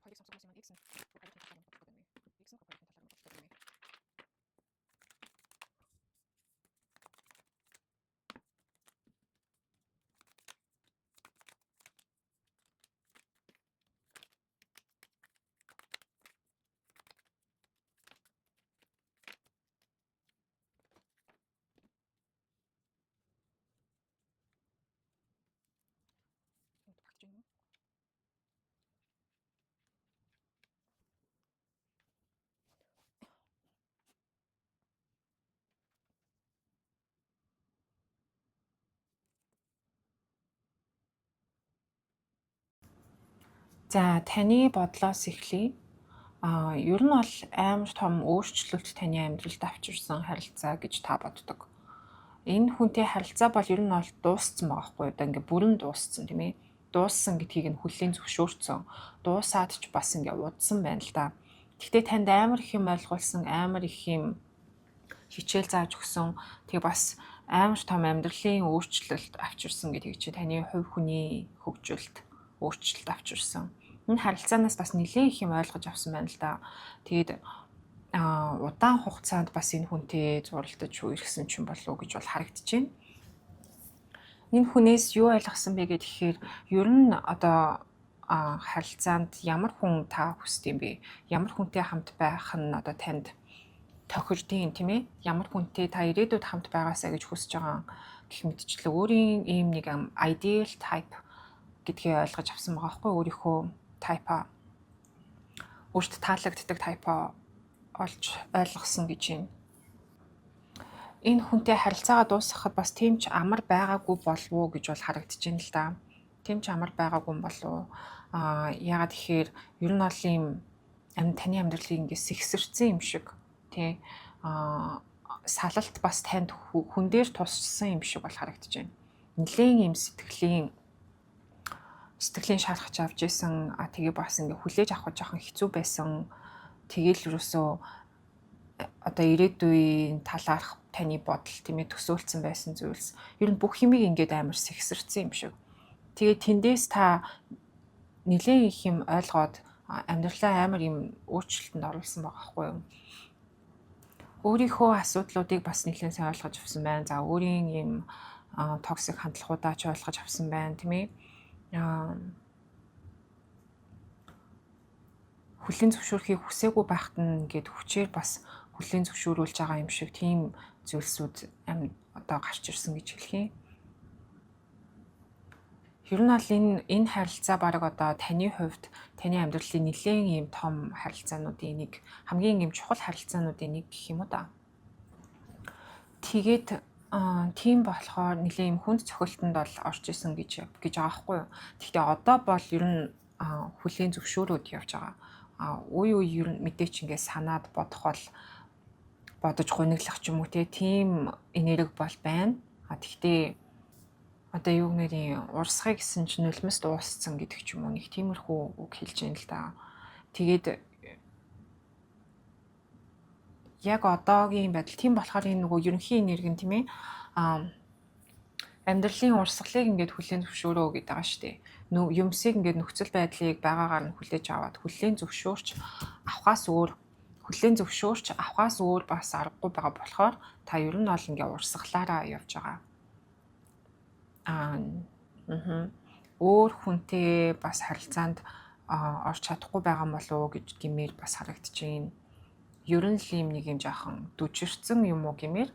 Хоёрыг сонгосон хүмүүс маань X нь хоёрын талаар нь боддог юм. X нь хоёрын талаар нь боддог юм. Багч юм уу? За, таны бодлоос эхлэе. А ер нь бол амар том өөрчлөлт таны амьдралд авчирсан харилцаа гэж та боддог. Энэ хүнтэй харилцаа бол ер нь бол дууссан байгаа хгүй, одоо ингээ бүрэн дууссан, тийм ээ. Дууссан гэдгийг нь хүлээн зөвшөөрсөн. Дуусаад ч бас ингээ удсан байна л да. Гэхдээ танд амар их юм ойлгуулсан, амар их юм хичээл зааж өгсөн. Тэгээ бас амар том амьдралын өөрчлөлт авчирсан гэдгийг чи таны хувь хүний хөгжилд өөрчлөлт авчирсан. Энэ харилцаанаас бас нэлээд их юм ойлгож авсан байна л да. Тэгээд удаан хугацаанд бас энэ хүнтэй зуралдаж үерхсэн ч юм болов уу гэж бол харагдаж байна. Энэ хүнээс юу ойлгосон бэ гэхээр ер нь одоо харилцаанд ямар хүн та хүсдэг юм бэ? Ямар хүнтэй хамт байх нь одоо танд тохирдیں، тийм ээ? Ямар хүнтэй та ирээдүйд хамт байгаасаа гэж хүсэж байгаа гэх мэтчлээ өөрийн ийм нэг ideal type гэдгийг ойлгож авсан байгаа байхгүй, өөрийнхөө type, өөртөө таалагддаг type олж ойлгосон гэж байна. Энэ хүнтэй харилцаагаа дуусгахад бас тийм ч амар байгаагүй болов уу гэж бол харагдаж байна л да. Тийм ч амар байгаагүй юм болов уу? Аа, яагаад тэгэхээр ер нь бол ийм таны амьдралыг ингээд сэгсэрсэн юм шиг, тий, салалт бас танд хүн дээр туссан юм шиг бол харагдаж байна. Нэлээд ийм сэтгэлийн шархаж авч исэн. А тэгээ бас ингээ хүлээж авах жоохон хэцүү байсан. Тэгэл юусоо одоо ирээдүйн талаарх таны бодол тийм ээ төсөөлсөн байсан зүйлс ер нь бүх юмыг ингээд амар сэгсэрсэн юм шиг. Тэгээд тэндээс та нэлээд их юм ойлгоод амьдралаа амар юм өөрчлөлтөнд оруулсан байгаа байхгүй юу? Өөрийнхөө асуудлуудыг бас нэлээд сайн ойлгож авсан байна. За өөрийн юм toxic хандлагуудаа ч ойлгож авсан байна, тийм ээ. Хүлээн зөвшөөрөхийг хүсээгүй байхад нь ингээд хүчээр бас хүлээн зөвшөөрүүлж байгаа юм шиг тийм зүйлсүүд одоо гарч ирсэн гэж хэлэх юм. Ер нь бол энэ харилцаа бараг одоо таны хувьд таны амьдралын нэлээд ийм том харилцаануудын нэг, хамгийн ийм чухал харилцаануудын нэг гэх юм уу да. Тэгээд тийм болохоор нэлээд ийм хүнд цохилтонд бол орж исэн гэж байгаа байхгүй юу. Гэхдээ одоо бол ер нь хүлээн зөвшөөрөөд явж байгаа. Үе үе ер нь мэдээч ингээд санаад бодох бол бодож гуниглах ч юм уу тийм энерги бол байна. Тэгтээ одоо юу гэнэрийн урсгыг гэсэн чинь нулимс дууссан гэдэг ч юм уу нэг тиймэрхүү үг хэлж байна л да. Тэгээд яг одоогийн байдал тийм болохоор энэ нөгөө ерөнхий энерги нь тийм ээ амьдралын урсгалыг ингээд хүлээн зөвшөөрөө гэдэг байгаа шүү дээ. Юмсыг ингээд нөхцөл байдлыг байгаагаар нь хүлээж аваад хүлээн зөвшөөрч авахаас өөр бас аргагүй байгаа болохоор та ер нь бол ингээд урсгалаараа явж байгаа. Өөр хүнтэй бас харилцаанд орч чадахгүй байгаа юм болов уу гэж гэмээр бас харагдаж байна. Ер нь л ийм нэг юм жаахан дүжирсэн юм уу гэмээр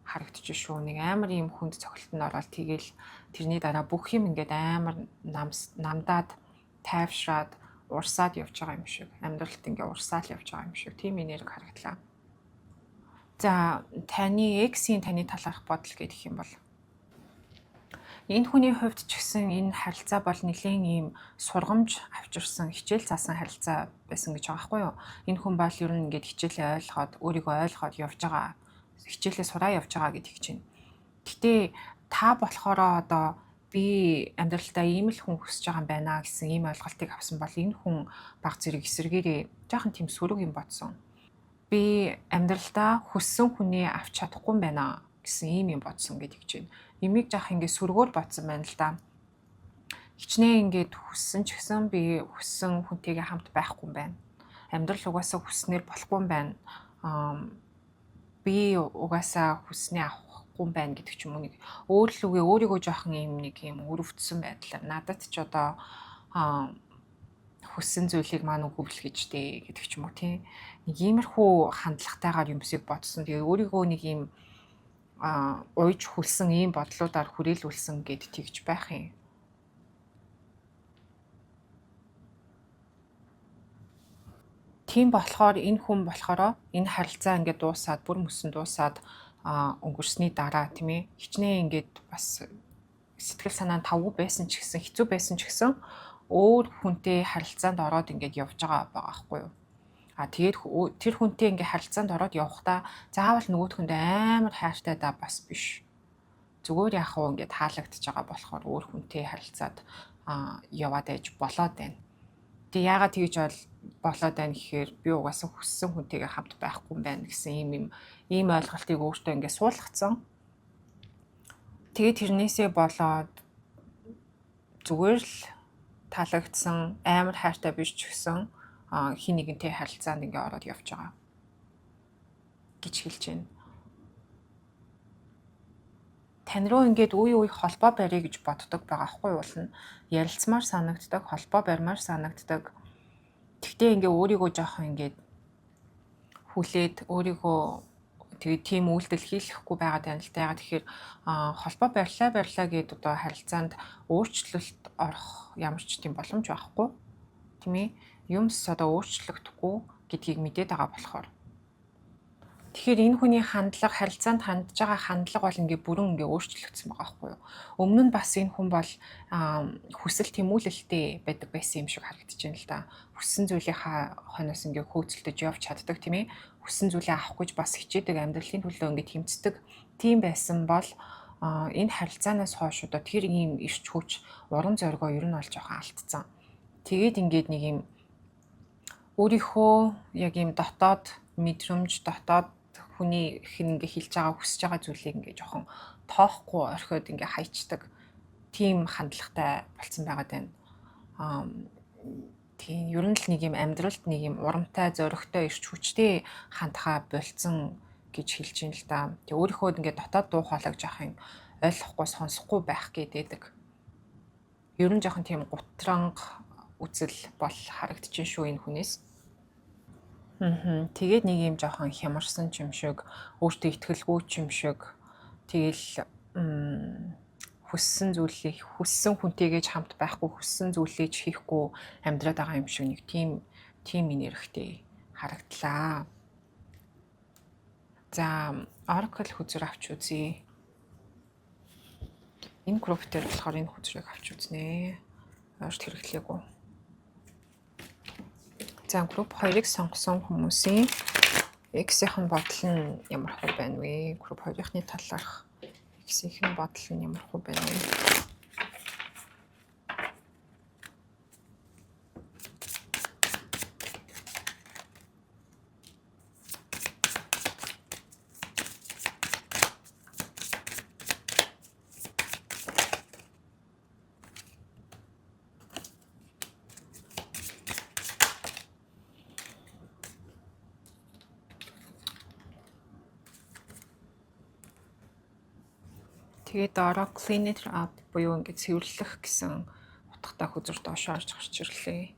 харагдчих шүү. Нэг амар ийм хүнд цохилтонд ороод тэгэл тэрний дараа бүх юм ингээд амар намдаад тайвшраад урсаад явж байгаа юм шиг. Амьдралд ингээд урсаал явж байгаа юм шиг. Тийм энерги харагдлаа. За таны эксийн таны талаарх бодол гэх юм бол энэ хүний хувьд ч гэсэн энэ харилцаа бол нэлээд ийм сургамж авчирсан, хичээл заасан харилцаа байсан гэж байгаа байхгүй юу? Энэ хүн бол ер нь ингээд хичээлээ ойлгоод, өөрийгөө ойлгоод явж байгаа, хичээлээ сураа явж байгаа гэдгийг чинь. Гэтэ та болохоор одоо би амьдралдаа ийм л хүн хүсэж байгаа юм байна гэсэн ийм ойлголтыг авсан бол энэ хүн баг зэрэг эсрэгээрээ жоохон тийм сөрөг юм бодсон. Би амьдралдаа хүссэн хүнээ авч чадахгүй юм байна гэсэн ийм юм бодсон гэдгийг чинь. Ямиг жаах ингээд сөргөөр бодсон байна л да. Хичнээн ингээд хүссэн ч гэсэн би хүссэн хүнтэйгээ хамт байхгүй юм байна. Амьдрал угаасаа хүснээр болохгүй юм байна. Би угаасаа хүснээ авахгүй юм байна гэдэг ч юм уу нэг өөрлөгөө өөрийгөө жоохон ийм нэг юм өрөвдсөн байдлаар надад ч одоо хүссэн зүйлийг маань үгүйл гэж дээ гэдэг ч юм уу тийм. Нэг иймэрхүү хандлагатайгаар юмсыг бодсон. Тэгээ өөрийгөө нэг ийм уйж хүлсэн ийм бодлуудаар хүрээлүүлсэн гэд тэгж байх юм. Тийм болохоор энэ хүн болохоор энэ харилцаа ингээд дуусаад бүр мөсөн дуусаад өнгөрсний дараа тийм ээ хичнээн ингээд бас сэтгэл санаа нь тавгүй байсан ч гэсэн хэцүү байсан ч гэсэн өөр хүнтэй харилцаанд ороод ингээд явж байгаа байхгүй юу? Тэгээд тэр хүнтэй ингээ харилцаанд ороод явахдаа заавал нөгөөх хүндээ амар хайртай да бас биш. Зүгээр яах вэ ингээ таалагдчихж байгаа болохоор өөр хүнтэй харилцаад яваад байж болоод байна. Тэг яагаад тэгж болоод байна гэхээр би угаасаа хүссэн хүнтэйгээ хамт байхгүй юм байна гэсэн ийм ойлголтыг өөртөө ингээ суулгацсан. Тэгээд тэрнээсээ болоод зүгээр л таалагдсан амар хайртай биш ч гэсэн хин нэгэнтэй харилцаанд ингээ ороод явж байгаа гэж хэлж байна. Тань руу ингээд үе үе холбоо барья гэж боддог байгаа хгүй юу нь ярилцмаар санагддаг, холбоо барьмаар санагддаг. Тэгтээ ингээ өөрийгөө жоохон ингээд хүлээд өөрийгөө тэгээ тийм үйлдэл хийлэхгүй байгаа тань л та. Ягаад тэгэхээр холбоо барьлаа гэд одоо харилцаанд өөрчлөлт орох ямар ч тийм боломж байхгүй. Тийм ээ. Юмс одоо өөрчлөгдөхгүй гэдгийг мэдээд байгаа болохоор. Тэгэхээр энэ хүний хандлага, харилцаанд хандж байгаа хандлага бол ингээ бүрэн ингээ өөрчлөгдсөн байгаа байхгүй юу? Өмнө нь бас энэ хүн бол хүсэл тэмүүлэлтэй байдаг байсан юм шиг харагдаж байна л да. Хүссэн зүйлийнхаа хойноос ингээ хөөцөлдөж явж чаддаг тийм ээ. Хүссэн зүйлээ авах гэж бас хичээдэг, амьдралын төлөө ингээ тэмцдэг тийм байсан бол энэ харилцаанаас хойш одоо тэр ийм ирч хүч, урам зоригоо ер нь бол жоохон алдсан. Тэгээд ингээд нэг юм Өөрийнхөө яг ийм дотоод мэдрэмж, дотоод хүний хэн ингээ хэлж байгаа, хүсэж байгаа зүйлийг ингээ жоохон тоохгүй орхиод ингээ хайчдаг тийм хандлагатай болцсон байгаад байна. Тийм, ер нь л нэг юм амьдралд нэг юм урамтай, зоригтой, эрч хүчтэй хандхаа болцсон гэж хэлж байна л да. Тэг өөрийнхөө ингээ дотоод дуу хоолойг жоох юм ойлгохгүй, сонсохгүй байх гэдэг. Ер нь жоохон тийм гутранг үзэл бол харагдчихээн шүү энэ хүнээс. Тэгээд нэг юм жоохон хямарсан ч юм шиг, өөртөө итгэлгүй ч юм шиг, тэгэл хүссэн зүйлийг хүссэн хүнтэйгээ ч хамт байхгүй, хүссэн зүйлээ ч хийхгүй амьдраад байгаа юм шиг нэг тийм энергитэй харагдлаа. За, Oracle хөзөр авч үзье. Энэ групп дээр болохоор энэ хөзрийг авч үзнэ. Ойрт хэрэглээгүй. За, групп 2-ыг сонгосон хүмүүсийн ex-ийн бодол нь ямар хөө байна вэ? Групп 2-ны талаарх ex-ийн бодол нь ямар хөө байна вэ? Тэгээд доороо clean it up буюу ингээд цэвэрлэх гэсэн утгатай хөзөр доошоо орж гарч ирлээ.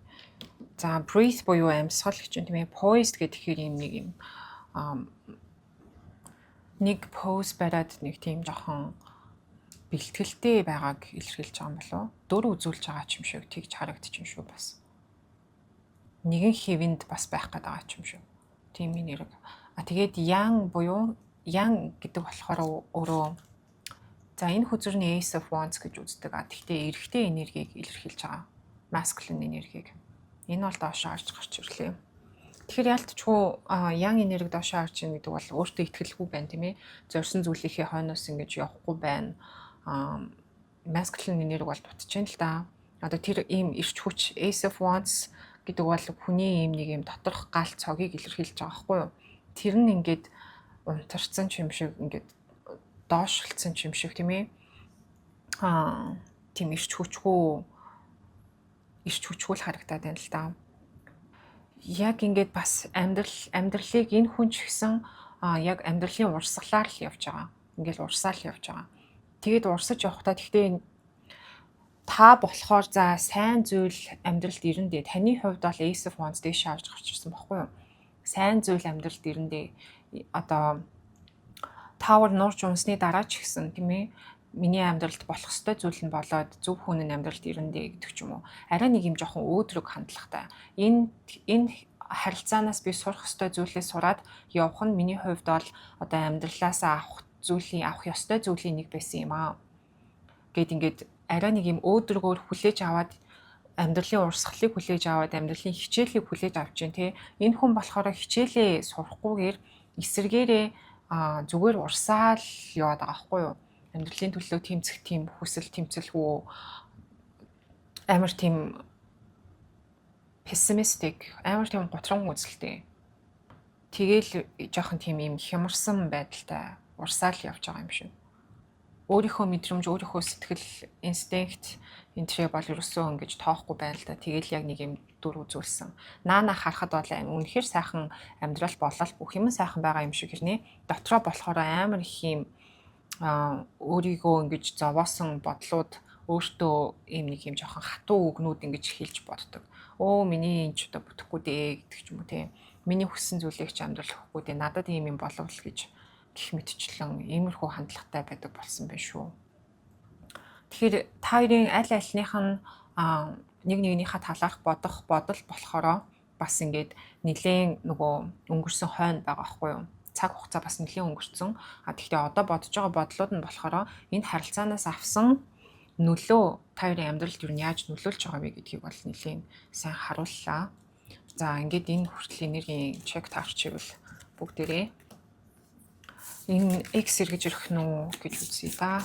За, breathe буюу амьсгал гэж юм, тийм ээ. Poised гэхээр юм нэг юм нэг pose бариад нэг тийм жоохон бэлтгэлтэй байгааг илэрхийлж байгаа юм болов уу? Дүр үзүүлж байгаа ч юм шиг тэгж харагдчих шүү бас. Нэгэн хэвэнд бас байх гээд байгаа ч юм шиг. Тийм энерги. А тэгээд yang буюу yang гэдэг болохоор өөрөө, за, энэ хөзөр нь Ace of Wands гэж үздэг. А тэгтээ эрэгтэй энергийг илэрхийлж байгаа. Masculine энергийг. Энэ бол доошоо орж гарч ирлээ. Тэгэхээр яалтчгүй yang энерги доошоо орж ийн гэдэг бол өөртөө итгэлгүй байна, тийм ээ. Зорьсон зүйлийнхээ хойноос ингэж явахгүй байна. Masculine энерги бол дутаж байна л да. Одоо тэр ийм эрч хүч, Ace of Wands гэдэг бол хүний ийм нэг ийм доторх гал цогийг илэрхийлж байгаа байхгүй юу? Тэр нь ингээд унтарсан ч юм шиг, ингээд доошлцсон ч юм шиг, тийм ээ. Тийм эрч хүчгүй л харагдаад байна л да. Яг ингээд бас амьдралыг энэ хүн ч гэсэн яг амьдралын урсгалаар л явж байгаа. Ингээл урсаал явж байгаа. Тэгээд урсаж явахдаа тэгтээ та болохоор за сайн зүйл амьдралд ирэн дээ. Таны хувьд бол Ace of Wands дээш авч гарч ирсэн баггүй юу? Сайн зүйл амьдралд ирэн дээ. Одоо tower нуурч унсны дараа ч гэсэн, тийм ээ, миний амьдралд болох ёстой зүйл нь болоод зөв хүн нь амьдралд ирэн дээ гэдэг ч юм уу. Арай нэг юм жоохон өөдрөг хандлагатай. Энэ харилцаанаас би сурах ёстой зүйлээ сураад явах нь миний хувьд бол одоо амьдралаасаа авах зүйлийн, авах ёстой зүйлийн нэг байсан юм аа. Гэт ингээд арай нэг юм өөдрөгөөр хүлээж аваад, амьдралын урсгалыг хүлээж аваад, амьдралын хичээлийг хүлээж авч чинь тий. Энэ хүн болохоор хичээлээ сурахгүйгээр эсэргээрээ зүгээр урсаал яваад байгаа байхгүй юу? Амьдралын төлөө тэмцэх тийм хүсэл тэмцэлгүй, амар тийм pessimistic, амар тийм гутран үзэлтэй. Тэгээл жоохон тийм юм хямарсан байдалтай урсаал явж байгаа юм шиг. Өөрийнхөө мэдрэмж, өөрийнхөө сэтгэл, инстинкт энэ тэрээ бол ерөөсөө ингэж тоохгүй байна л да. Тэгээл яг нэг юм дүр үзүүлсэн. Наана харахад бол үнэхээр сайхан амьдрал болол бүх юм сайхан байгаа юм шиг хэрнээ. Дотроо болохоор амар их юм өөрийгөө ингэж зовоосон бодлууд, өөртөө ийм нэг юм жоохон хатуу үгнүүд ингэж хэлж боддог. Өө, миний энэ ч одоо бүтэхгүй дээ гэдэг ч юм уу, тийм. Миний хүссэн зүйлийг ч амьдрал өгөхгүй дээ. Надад ийм юм болов л гэж гэх мэтчлэн иймэрхүү хандлагатай байдаг болсон байна шүү. Тэгэхээр та хоёрын аль альных нь нэг нэгнийхээ талаарх бодох бодол болохоро бас ингээд нэлээн нөгөө өнгөрсөн хойно байгаа байхгүй юу? Цаг хугацаа бас нэлээн өнгөрцөн. А тэгвэл одоо бодож байгаа бодлууд нь болохоор энэ харилцаанаас авсан нөлөө та хоёрын амьдралд юу яаж нөлөөлж байгаа вэ гэдгийг бол нэлээн сайн харууллаа. За, ингээд энэ хүртэл энергийн check таарчивэл бүгдээрээ энэ ex эргэж ирэх нь үү гэж үзье да.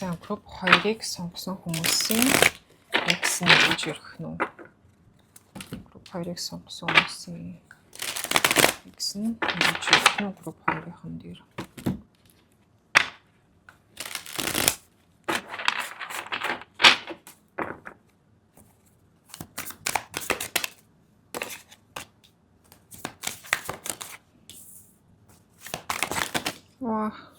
За, group 2-ыг сонгосон хүмүүсийн ex нь эргэж ирэх нь үү? Group 2-ыг сонгосон хүмүүсийн ex нь эргэж ирэх нь үү group 2-ын дээр? Ваа.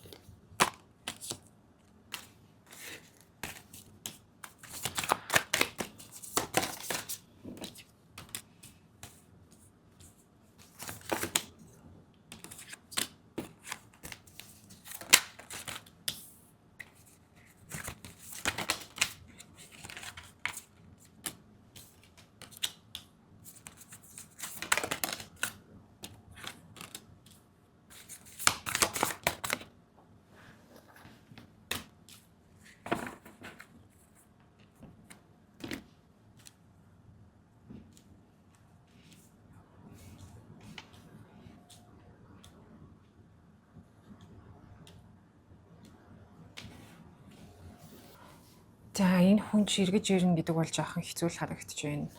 За, энэ хүн чи эргэж ирнэ гэдэг бол жоохон хэцүү л харагдаж байна.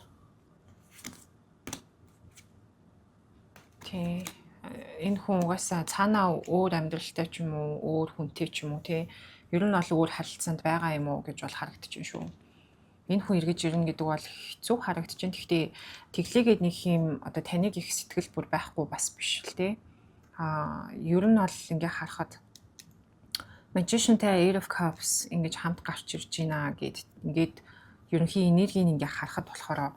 Тий. Энэ хүн угаасаа цаанаа өөр амьдралтай ч юм уу, өөр хүнтэй ч юм уу, тий. Ер нь бол өөр харилцаанд байгаа юм уу гэж бол харагдаж байна шүү. Энэ хүн эргэж ирнэ гэдэг бол хэцүү харагдаж байна. Гэхдээ тэглээгээд нэг юм одоо таныг их сэтгэл бүр байхгүй бас биш л тий. Ер нь бол ингээ харахад Magician-тай Eight of Cups ингэж хамт гарч ирж байна гэд ингээд ерөнхий энергийг ингээ харахад болохоор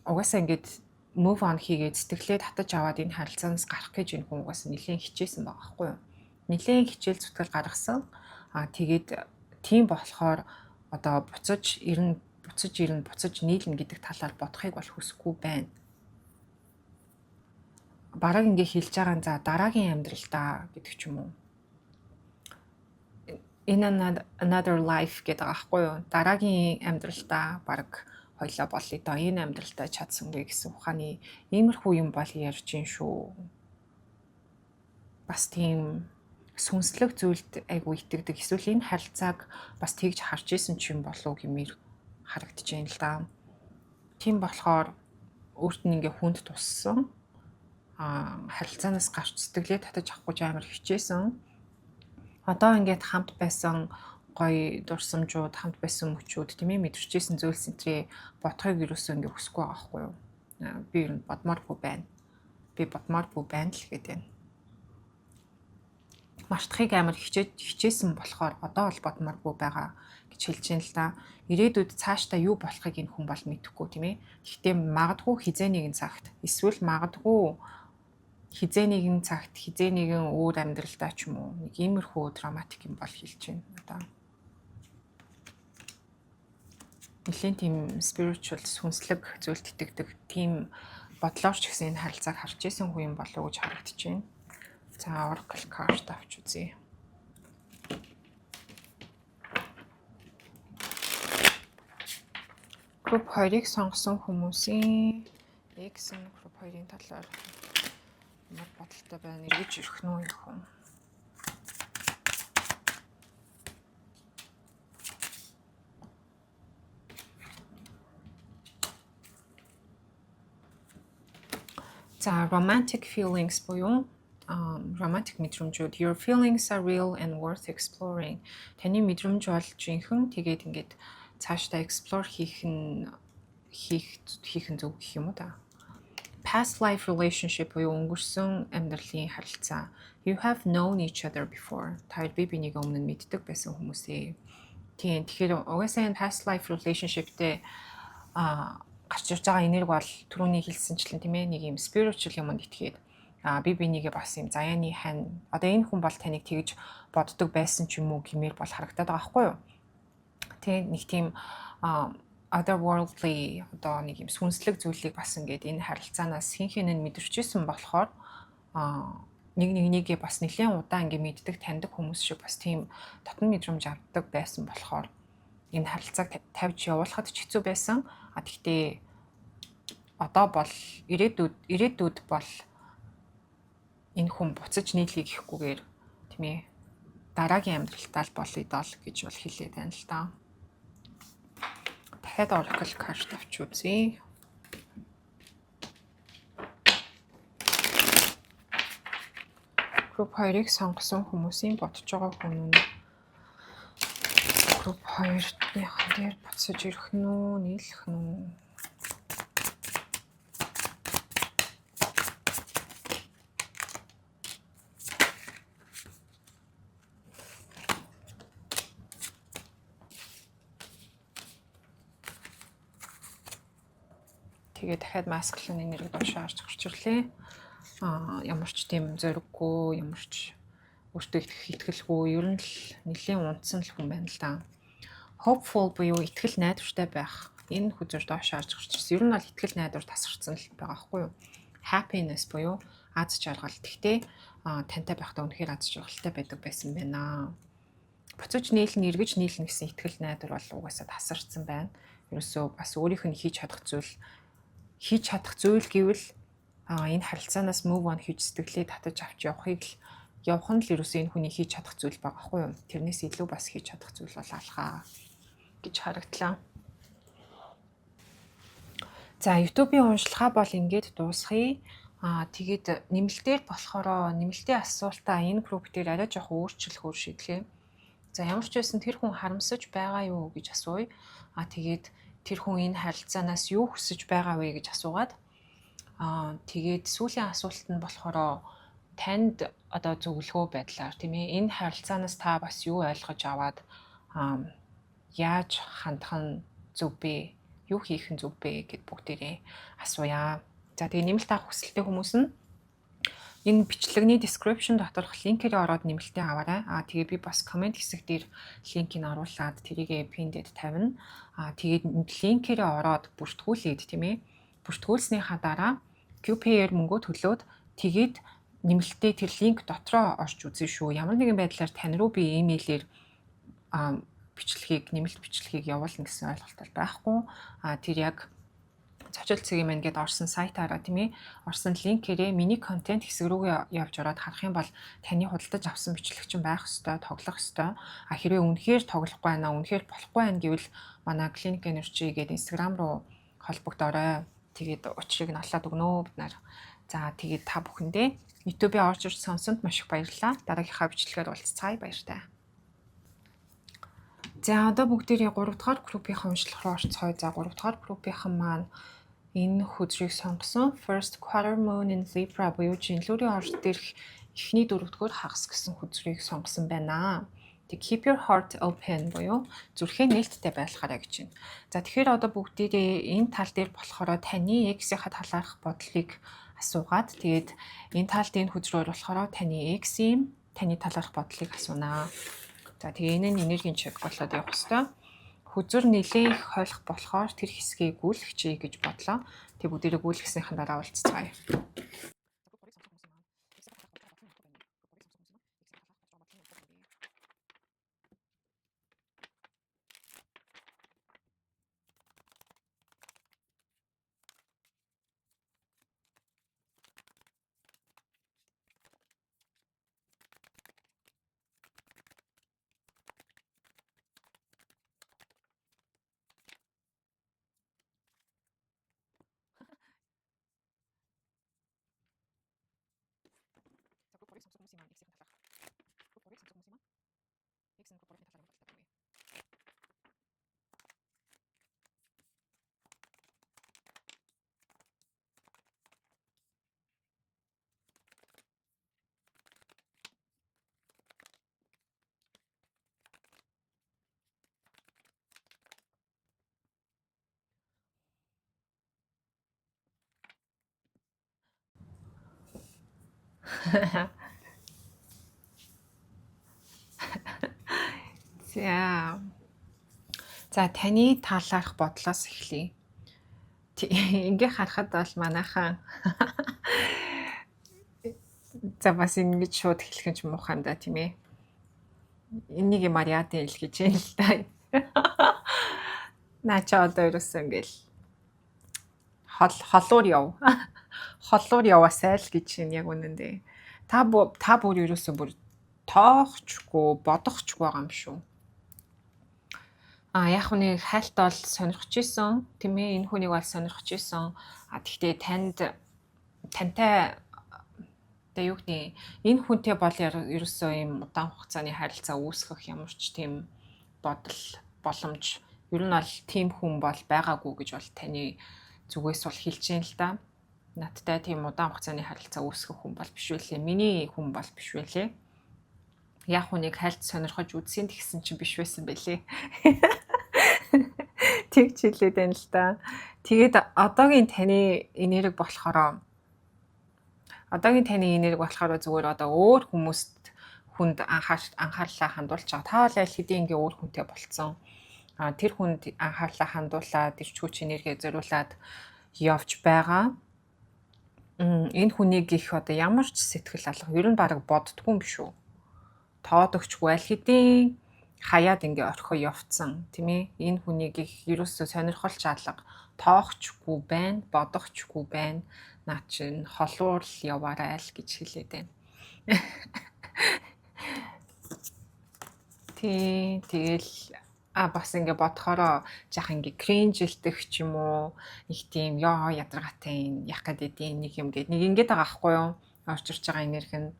угаасаа ингээд move on хийгээд, сэтгэлээ татаж аваад энэ харилцаанаас гарах гэж энэ хүн угаасаа нэлээд хичээсэн байгаа байхгүй юу? Нэлээд хичээл зүтгэл гаргасан. Тэгээд тийм болохоор одоо буцаж ирнэ, буцаж ирнэ, буцаж нийлнэ гэдэг талаар бодохыг бол хүсэхгүй байна. Бараг ингээ хэлж байгаа нь за дараагийн амьдралдаа гэдэг ч юм уу, in another life гэдэг байгаа байхгүй юу? Дараагийн амьдралдаа баг хоёлаа болъё доо. Энэ амьдралдаа чадсангүй гэсэн ухааны иймэрхүү юм бол ярьж гин шүү. Бас тийм сүнслэг зүйлд айгу итгэдэг. Эсвэл энэ харилцааг бас тэгж харж исэн ч юм болов уу гэмээр харагдаж байна л да. Тийм болохоор өөрт нь ингээ хүнд туссан. Харилцаанаас гарч сэтгэлээ татаж авах гэж амар хичээсэн. Одоо ингээд хамт байсан гоё дурсамжууд, хамт байсан мөчүүд, тийм ээ, мэдэрчээсэн зүйлс энтрээ бодохыг юусоо ингээ хүсэхгүй байгаа байхгүй юу? Би ер нь бодмооргүй байна. Би бодмооргүй байна л гэдэг байна. Мартахыг амар хичээсэн болохоор одоо бол бодмооргүй байгаа гэж хэлж байна л да. Ирээдүйд цаашдаа юу болохыг энэ хүн бол мэдэхгүй, тийм ээ. Гэхдээ магадгүй хизээ нэгэн цагт, эсвэл магадгүй хизээ нэгэн цагт, хизээ нэгэн өөр амьдралдаа ч юм уу, нэг иймэрхүү dramatic юм бол хэлж байна. Одоо нэлээд тийм spiritual, сүнслэг зүйлд итгэдэг тийм бодлоор ч гэсэн энэ харилцааг харж исэн хүн юм болов уу гэж харагдаж байна. За, Oracle card авч үзье. Group 2-ыг сонгосон хүмүүсийн ex нь group 2-ын талаар ямар бодолтой байна? Эргэж ирэх нь үү энэ хүн? За, romantic feelings буюу romantic мэдрэмжүүд, your feelings are real and worth exploring. Таны мэдрэмж бол жинхэнэ, тэгээд ингээд цаашдаа explore хийх нь зөв гэх юм уу та. Past life relationship буюу өнгөрсөн амьдралын харилцаа. You have known each other before. Та хоёр бие биенийг өмнө нь мэддэг байсан хүмүүсээ. Тийм, тэгэхээр угаасаа энэ past life relationship-тэй гарч ирж байгаа энерги бол түрүүний хэлсэнчлэн, тийм ээ, нэг юм spiritual юмд итгээд бие бинийгээ бас юм заяаны хань, одоо энэ хүн бол таныг тэгж боддог байсан ч юм уу гэмээр бол харагдаад байгаа байхгүй юу? Тэ нэг тийм otherworldly, одоо нэг юм сүнслэг зүйлийг бас ингээд энэ харилцаанаас хэн хэн нь мэдэрчээсэн болохоор нэг нэгнийгээ бас нэлээд удаан ингээ мэддэг, таньдаг хүмүүс шиг бас тийм дотн мэдрэмж авдаг байсан болохоор энэ харилцааг тавьж явуулахад ч хэцүү байсан. А тэгтээ одоо бол ирээдүйд бол энэ хүн буцаж нийлэе гэхгүйгээр, тийм ээ, Дараагийн амьдралтаа л болъё доо л гэж бол хэлээд байна л да. Дахиад oracle card авч үзье. Group 2-ыг сонгосон хүмүүсийн бодож байгаа хүн нь group 2-ныхан дээр буцаж ирэх нь үү, нийлэх нь үү? Тэгээ дахиад masculine энерги доошоо харж гарч ирлээ. Ямар ч тийм зориггүй, ямар ч өөртөө итгэх итгэлгүй, ер нь л нэлээн унтсан л хүн байна л да. Hopeful буюу итгэл найдвартай байх. Энэ хөзөр доош харж гарч ирсэн. Ер нь бол итгэл найдвар тасарсан л байгаа байхгүй юу? Happiness буюу аз жаргал. Тэгтээ тантай байхдаа үнэхээр аз жаргалтай байдаг байсан байна. Буцаж нийлнэ, эргэж нийлнэ гэсэн итгэл найдвар бол угаасаа тасарсан байна. Ерөөсөө бас өөрийнх нь хийж чадах зүйл гэвэл энэ харилцаанаас move on хийж сэтгэлээ татаж авч явахыг л явах нь л ерөөсөө энэ хүний хийж чадах зүйл байгаа байхгүй юу? Тэрнээс илүү бас хийж чадах зүйл бол алхаа гэж харагдлаа. За, YouTube-ийн уншилгаа бол ингээд дуусгая. Тэгээд нэмэлтээр болохоор нэмэлтийн асуултаа энэ групп дээр арай жоох өөрчлөхөөр шийдлээ. За, ямар ч байсан тэр хүн харамсаж байгаа юу гэж асууя. Тэгээд тэр хүн энэ харилцаанаас юу хүсэж байгаа вэ гэж асуугаад, тэгээд сүүлийн асуулт нь болохоор танд одоо зөвлөгөө байдлаар, тийм ээ, энэ харилцаанаас та бас юу ойлгож аваад яаж хандах нь зөв бэ? Юу хийх нь зөв бэ гэд бүгдээрээ асууя. За, тэгээ нэмэлт авах хүсэлтэй хүмүүс нь энэ бичлэгний description доторх линкээр ороод нэмэлтээ аваарай. Тэгээ би бас comment хэсэг дээр линкийг оруулаад тэрийгэ pin-дэд тавина. Тэгээд линкээрээ ороод бүртгүүлээд, тийм ээ. Бүртгүүлснийхаа дараа QPR мөнгөө төлөөд, тэгээд нэмэлтээ тэр линк дотроо орж үзэн шүү. Ямар нэгэн байдлаар тань руу би имэйлээр бичлэгийг, нэмэлт бичлэгийг явуулна гэсэн ойлголт байхгүй. Тэр яг зочил цэгийн маань гээд орсон сайтаараа, тийм ээ, орсон линкээрээ миний контент хэсэг рүүгээ явж ороод харах юм бол таны худалдаж авсан бичлэг чинь байх ёстой, тоглох ёстой. Хэрвээ үнэхээр тоглохгүй байна, үнэхээр болохгүй байна гэвэл манай Clinic Energy гээд Instagram руу холбогдоорой. Тэгээд учрыг нь олоод өгнө бид нар. За, тэгээд та бүхэндээ YouTube-ийн орж ирж сонссонд маш их баярлалаа. Дараагийнхаа бичлэгээр уулзцаая, баяртай. За, одоо бүгдээрээ 3 дахь группийн уншлах руу орцгоё. За, 3 дахь группийнхан маань энэ хөзрийг сонгосон. First Quarter Moon in Libra буюу жинлүүрийн орж дээрх эхний дөрөвдүгээр хагас гэсэн хөзрийг сонгосон байна. Тэг keep your heart open буюу зүрхээ нээлттэй байлгаарай гэж байна. За, тэгэхээр одоо бүгдээрээ энэ тал дээр болохоор таны ex-ийнхаа талаарх бодлыг асуугаад, тэгээд энэ талд энэ хөзрөөр болохоор таны ex-ийн таны талаарх бодлыг асуунаа. За, тэгээ энэ нь энергийн check болоод явах хэвээр. Хөзөр нэлээд их хойлох болохоор тэр хэсгийг гүйлгчээ гэж бодлоо. Тэг бүгдээрээ гүйлгэснийхэн дараа уулзцгаая. Group 3-ыг сонгосон хүмүүсийн маань ex-ийн талаарх. Group 3-ыг сонгосон хүмүүсийн маань ex нь group 3-ын талаар ямар бодолтой вэ? За. За, таны талаарх бодлоос эхлэе. Ингээ харахад бол манайхан, за, бас ингэж шууд хэлэх юм ч муухай юм да, тийм ээ. Энийг юм яадын ил гэж юм л да. Наа чи одоо ерөөсөө ингээл хол холуур яв. Холуур яваасай л гэж юм яг үнэндээ. Та бүр ерөөсөө бүр Тоохчгүй, бодохчгүй байгаа юм шүү. А яг нэг хайлт бол сонирхож исэн, тийм ээ, энэ хүнийг бол сонирхож исэн. А тэгтээ тантай одоо юу гэдэг, энэ хүнтэй бол ерөөсөө ийм удаан хугацааны харилцаа үүсгэх ямар ч тийм бодол, боломж ер нь бол тийм хүн бол байгаагүй гэж бол таны зүгээс бол хэлж байна л да. Надтай тийм удаан хугацааны харилцаа үүсгэх хүн бол биш үлээ. Миний хүн бол биш үлээ. Яг хүнийг хайлт сонирхож үзсэн тэгсэн чинь биш байсан бэлээ. Тэгж хэлээд байна л да. Тэгээд одоогийн таны энерги болохоор зүгээр одоо өөр хүмүүст хүнд анхаарлаа хандуулж байгаа. Та бол аль хэдийн ингээ өөр хүнтэй болцсон. Тэр хүнд анхаарлаа хандуулаад, эрч хүч энерги зориулаад явж байгаа. Энэ хүнийг их одоо ямар ч сэтгэл алга, ер нь бараг боддгүй юм биш үү? Тоодогчгүй аль хэдийн хаяад ингээ орхио явцсан, тийм ээ. Энэ хүнийг их ерөөсөө сонирхолч алга, тоохчгүй байна, бодохчгүй байна. Наа чинь холуур л яваарай л гэж хэлээд байна. Тий, тэгэл бас ингээ бодохороо жах ингээ кринжилдэх ч юм уу, нэг тийм ёо ядаргаатай юм яг гэдэг нэг юм гээд нэг ингээд байгаа байхгүй юу? Орж ирж байгаа энерги нь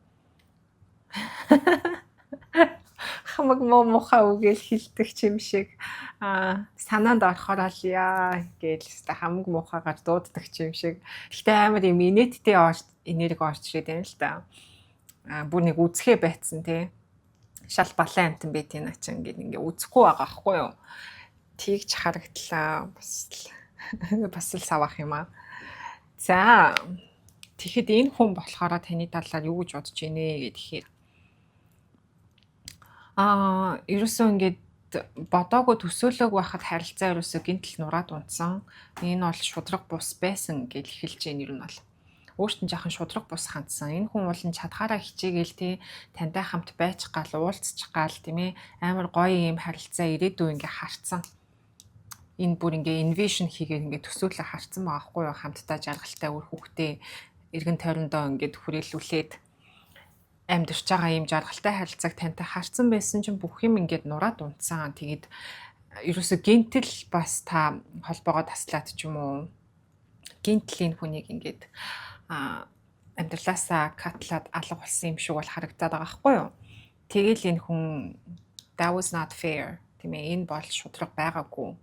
хамаг муу мухаа үгээл хилдэх юм шиг санаанд орохоор л яа гээл өстой хамаг муухайгаар дууддаг юм шиг. Гэхдээ амар юм инээдтэй энерги орж ирээд байна л да. Бүр нэг үзэхээ байцсан тий. Шал балан амтан байт юм ачин ингээд ингээ үзэхгүй байгаа байхгүй юу? Тэгж харагдлаа. Бас л савах юм аа. За тэгэхэд энэ хүн болохоор таны талаар юу гэж бодож ийнэ гэхээр ерөөсөө ингээд бодоогүй төсөөлөөг байхад харилцаа ерөөсөө гинтл нураад унтсан. Энэ бол шудраг бус байсан гэж эхэлж байна ер нь бол. Өөрт нь жаахан шудраг бус хандсан. Энэ хүн бол чадхаараа хичээгээл тий тантай хамт байж гал уулзчих гал тийм ээ амар гоё юм харилцаа ирээдүй ингээ харцсан. Энэ бүр ингээ envision хийгээд ингээ төсөөлө харцсан байгаа хгүй юу, хамтдаа жаргалтай үр хүүхдээ эргэн тойрондоо ингээд хүрээлүүлээд амьдарч байгаа ийм жаргалтай харилцааг тантай харцсан байсан чинь бүх юм ингээд нураад унтсан. Тэгээд ерөөсө гинтэл бас та холбоогоо таслаад ч юм уу гинтлийн хүнийг ингээд амьдралаасаа катлаад алга болсон юм шиг бол харагдаад байгаа байхгүй юу. Тэгэл энэ хүн that was not fair, тийм ээ, энэ бол шудраг байгаагүй.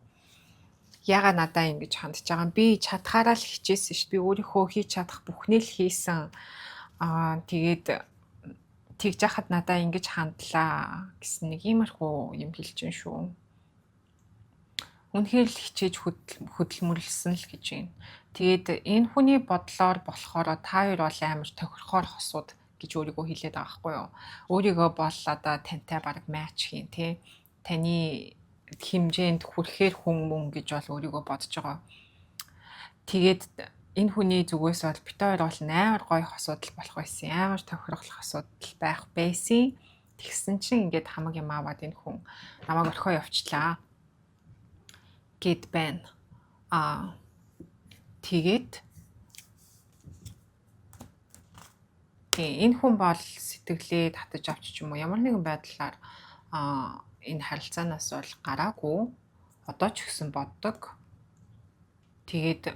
Яга надаа ингэж хандж байгаа юм. Би чадхаараа л хичээсэн шүү. Би өөрийнхөө хийж чадах бүхнийг л хийсэн. Тэгээд тэгж яхад надаа ингэж хандлаа гэсэн нэг иймэрхүү юм хэлж гин шүү. Үнэхээр л хичээж хөдөлмөрлсөн л гэж байна. Тэгээд энэ хүний бодлоор болохоор та хоёр бол амар тохирохоор хосууд гэж өөрийгөө хэлээд байгаа байхгүй юу. Өөрийгөө бол одоо тантай бараг match хийн тий. Таны хэмжээнд хүрэхээр хүн мөн гэж бол өөрийгөө бодож байгаа. Тэгээд энэ хүний зүгээс бол бит хоёр бол амар гоё хосууд л болох байсан. Амар тохирох асуудал байх байсан. Тэгсэн чинь ингээд хамаг юм аваад энэ хүн намайг орхио явчлаа гэд байна. Тэгээд энэ хүн бол сэтгэлээ татаж авч ч юм уу ямар нэгэн байдлаар энэ харилцаанаас бол гараагүй. Одоо ч гэсэн боддог. Тэгээд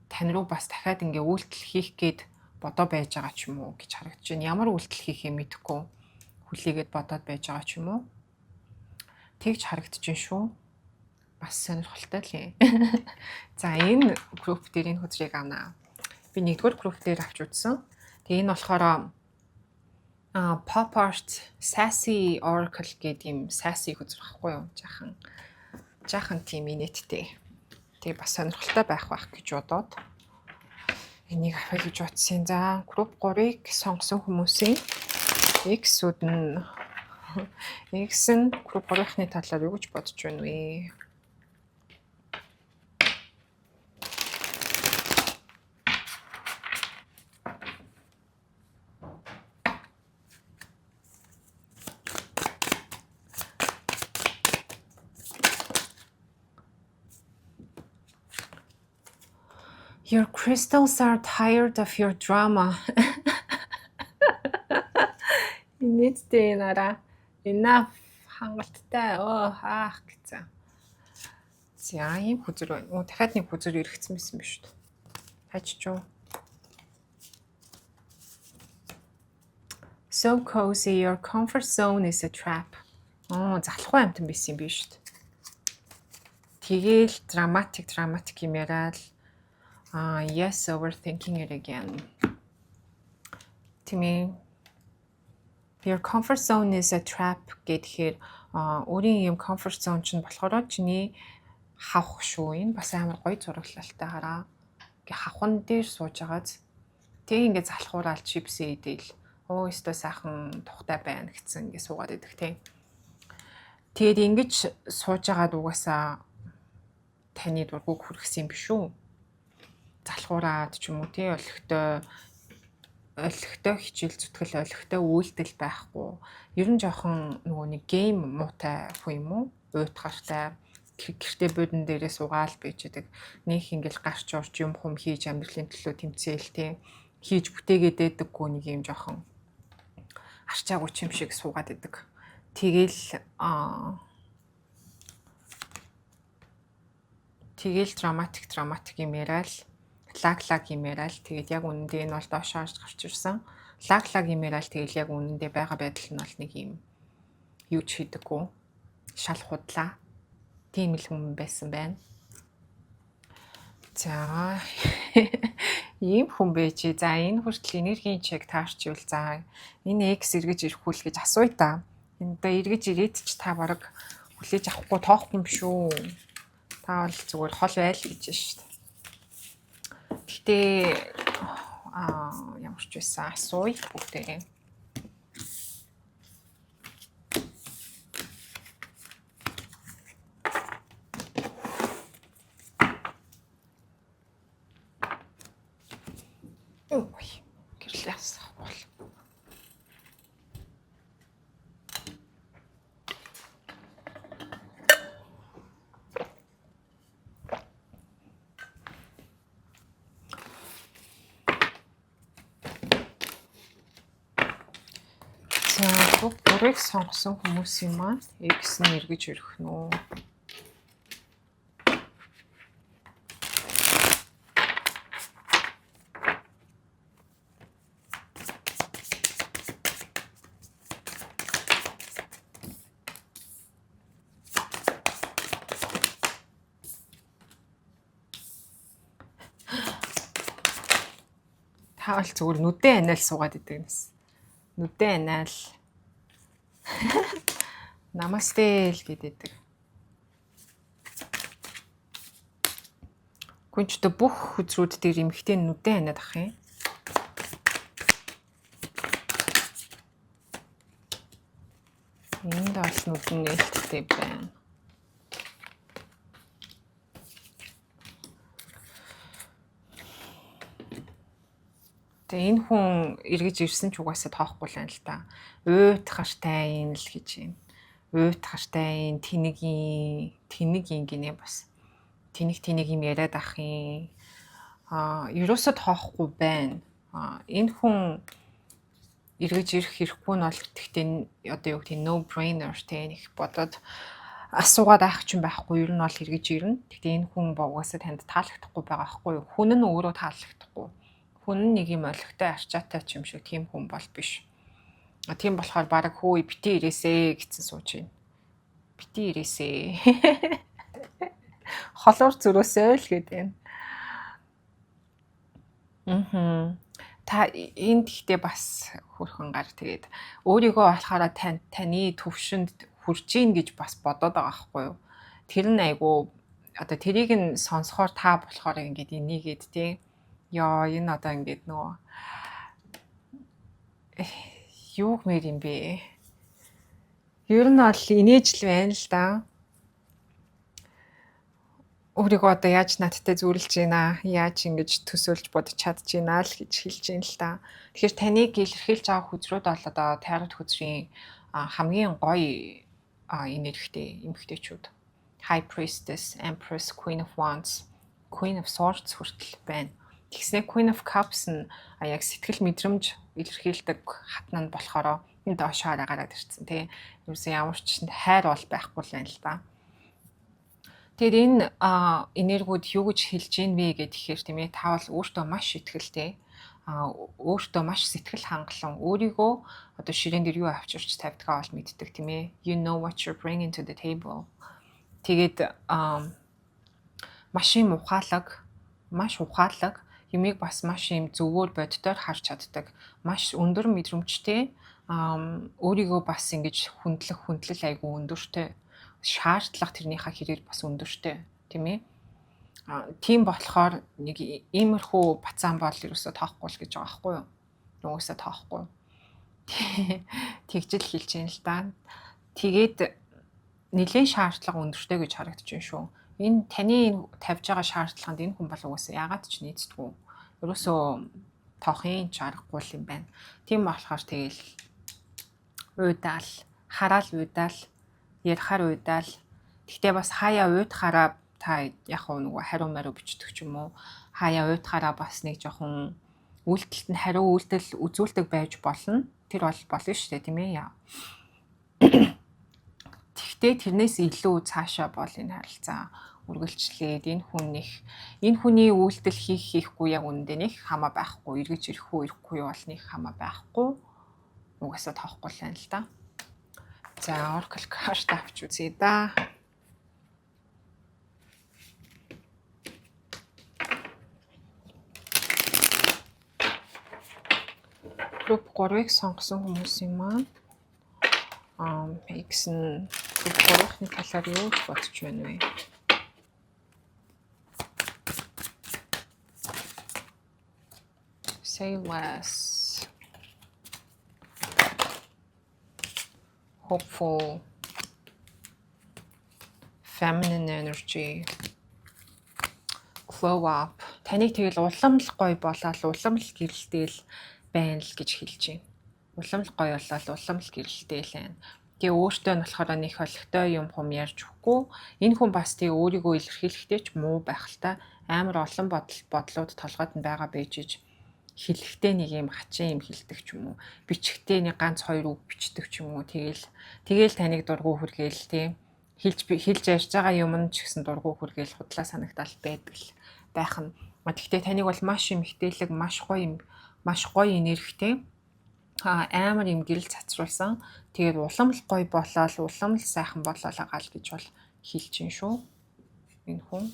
тань руу бас дахиад ингээ үйлдэл хийх гээд бодоо байж байгаа ч юм уу гэж харагдаж байна. Ямар үйлдэл хийхээ мэдэхгүй хүлээгээд бодоод байж байгаа ч юм уу. Тэгж харагдаж байна шүү. Бас сонирхолтой л юм. За энэ групп дээр энэ хөзрийг авнаа. Би нэгдүгээр групп дээр авч үзсэн. Тэгээ энэ болохоор pop art sassy oracle гэдэг юм sassy хөзөр байхгүй юу? Жаахан тийм инээдтэй. Тэгээ бас сонирхолтой байх гэж бодоод энийг авъя гэж бодсон. За групп 3-ыг сонгосон хүмүүсийн X-үүд нь X нь групп 3-ны талаар юу гэж бодож байна вэ? Your crystals are tired of your drama. Нийтдээ энэ араа enough, хангалттай, өө хаах гэсэн. За, ийм хөзөр байна. Оо, дахиад нэг хөзөр эргэцсэн байсан биш үү? Хачиж юу? So cozy, your comfort zone is a trap. Оо, залхуу амьтан байсан юм биш үү? Тэгээл dramatic dramatic юм яриад, аа, yes, overthinking it again. Тийм ээ. Your comfort zone is a trap гэхээр өөрийн юм comfort zone чинь болохоор чиний хавх шүү. Энэ бас амар гоё зураглалтай, хараа. Ингээ хавхан дээр сууж байгааз тэг ингээ залхуураал чипс идэл, өө, өстой сайхан тухтай байна гэсэн, ингээ суугаад идэх тийм. Тэгээд ингэж сууж байгаад угаасаа таны дургүйг хүргэсэн юм биш үү? Залхуураад ч юм уу, тий, олигтой олигтой хичээл зүтгэл, олигтой үйлдэл байхгүй. Ер нь жоохон нөгөө нэг game муутай хүн юм уу? Уйтгартай, гэртээ буудан дээрээ суугаал байж идэг. Нэг ингээл гарч орж юм хум хийж, амьдралын төлөө тэмцээл, тий, хийж бүтээгээд байдаггүй, нэг юм жоохон арчаагүй чим шиг суугаад идэг. Тэгэл тэгэл dramatic dramatic юм яриад, лаг лаг юм яриад, тэгээд яг үнэндээ энэ бол доош харж гарч ирсэн. Лаг лаг юм яриад, тэгэл яг үнэндээ байгаа байдал нь бол нэг юм юу ч хийдэггүй. Шал худлаа. Тийм л хүн байсан байна. За, ийм хүн байж. За, энэ хүртэл энергийн check таарчвал, за, энэ ex эргэж ирэхгүй л гэж асууя та. Энэ одоо эргэж ирээд ч та бараг хүлээж авахгүй, тоохгүй юм шүү. Та бол зүгээр хол байл гэж шүү дээ. Гэхдээ ямар ч байсан асууя бүгдээрээ. Ой, гэрлээ асах бол. За, гурыг сонгосон хүмүүсийн маань ex нь эргэж ирэх нь үү? Та бол зүгээр нүдэн анаал суугаад идэг нэс. Нүдэн анаал. Намасте л гэдэг. Гүн ч одоо бүх хөзрүүд дээр эмэгтэй нүдэн аниад ах юм. Энд бол нүдэн нээлттэй байна. Тэгээ энэ хүн эргэж ирсэн ч угаасаа тоохгүй л байна л та. Уйтгартай юм л гэж юм. Уйтгартай юм, тэнэгийн, тэнэг юм гинэ бас. Тэнэг тэнэг юм яриад ах юм. Ерөөсөө тоохгүй байна. Энэ хүн эргэж ирэх ирэхгүй нь бол тэгтээ одоо юу гэдэг, no brainer, те, нэг бодоод асуугаад айх ч юм байхгүй, ер нь бол эргэж ирнэ. Тэгтээ энэ хүн угаасаа танд таалагдахгүй байгаа байхгүй юу? Хүн нь өөрөө таалагдахгүй, хүн нэг юм олигтой, арчаатай ч юм шиг тийм хүн бол биш. Тийм болохоор бараг хөө бити ирээсэ гэсэн сууж байна. Бити ирээсэ. Холуур зөрөөсөө л гэдэг юм. Мм. Та энд гэхдээ бас хөрхөн гар тэгээд өөрийгөө болохоор таны төвшөнд хүрч ийн гэж бас бодоод байгаа байхгүй юу? Тэр нь айгу одоо тэрийг нь сонсохоор та болохоор ингээд энийгээд тий, ёо, энэ одоо ингээд нөгөө юу гэмээр юм бэ? Ер нь бол инээж л байна л да. Өөрийгөө одоо яаж надтай зүйрлэж байна, яаж ингэж төсөөлж бодож чадж байна л гэж хэлж байна л да. Тэгэхээр таныг илэрхийлж байгаа хөзрүүд бол одоо тарот хөзрийн хамгийн гоё энергитэй эмэгтэйчүүд. High Priestess, Empress, Queen of Wands, Queen of Swords хүртэл байна. Тэгснэ Queen of Cups нь яг сэтгэл мэдрэмж илэрхийлдэг хатна нь болохоор Доош хараа гараад ирсэн тий. Ерөөсөө ямар ч хайр бол байхгүй л байна л да. Тэгээд энэ энергиуд юу гэж хэлж гин вэ гэхээр тийм ээ, та бол өөртөө маш итгэлтэй, өөртөө маш сэтгэл хангалуун, өөрийгөө одоо ширээн дээр юу авчирч тавьдгаа бол мэддэг тийм ээ. You know what you're bringing to the table. Тэгээд маш юм ухаалаг, маш ухаалаг, юмыг бас маш юм зөвөр боддоор харж чаддаг. Маш өндөр мэдрэмжтэй, өөрийгөө бас ингэж хүндлэх хүндлэл айгүй өндөртэй, шаардлага тэрнийхээ хэрээр бас өндөртэй тийм ээ. Тийм болохоор нэг иймэрхүү пацаан бол ерөөсөө тоохгүй л гэж байгаа байхгүй юу? Нугасаа тоохгүй. Тэгжил хэлж юм л да. Тэгээд нэлээд шаардлага өндөртэй гэж харагдаж байна шүү. Энэ таны энэ тавьж байгаа шаардлаганд энэ хүн бол угаасаа яагаад ч нийцдэггүй. Ерөөсөө тоохын ч аргагүй юм байна. Тийм болохоор тэгэл уйдаал, хараал уйдаал, ярихаар уйдаал. Гэхдээ бас хаяа уйдахаараа та яг нөгөө хариу мариу бичдэг ч юм уу. Хаяа уйдахаараа бас нэг жоохон үйлдэлт нь хариу үйлдэл үзүүлдэг байж болно. Тэр бол болно шүү дээ, тийм ээ. Тэгтээ тэрнээс илүү цаашаа бол энэ харилцаа үргэлжлээд энэ хүн нэх энэ хүний үйлдэл хийх хийхгүй яг үнэндээ нэг хамаа байхгүй, эргэж ирэх үү ирэхгүй бол нэг хамаа байхгүй. Угаасаа тоохгүй л байна л да. За, Oracle card авч үзье да. Group 3-ыг сонгосон хүмүүсийн маань X нь group 3-ны талаар юу гэж бодож байна вэ? Say less. Hopeful. Feminine energy. Glow up. Таныг тэгэл улам л гоё болоод улам л гэрэлтэл байна л гэж хэлж байна. Улам л гоё болоод улам л гэрэлтэл байна. Тэгээ өөртөө нь болохоор нэг холигтой юм хум ярьж өгөхгүй. Энэ хүн бас тэгээ өөрийгөө илэрхийлэхдээ ч муу байх л та. Амар олон бодол бодлууд толгойд нь байгаа байж иж хэлэхдээ нэг юм хачин юм хэлдэг ч юм уу. Бичгтээ нэг ганц хоёр үг бичдэг ч юм уу. Тэгэл тэгэл таныг дургу хүргээл тийм хэлж хэлж ярьж байгаа юм нь ч гэсэн дургу хүргээл худлаа санагдаал байдаг л байх нь. Гэхдээ таныг бол маш юм ихтэлэг, маш гоё юм, маш гоё энергитэй, амар юм гэрэл цацруулсан. Тэгээд улам л гоё болоод улам л сайхан болоод байгаа л гэж бол хэлж чинь шүү. Энэ хүн.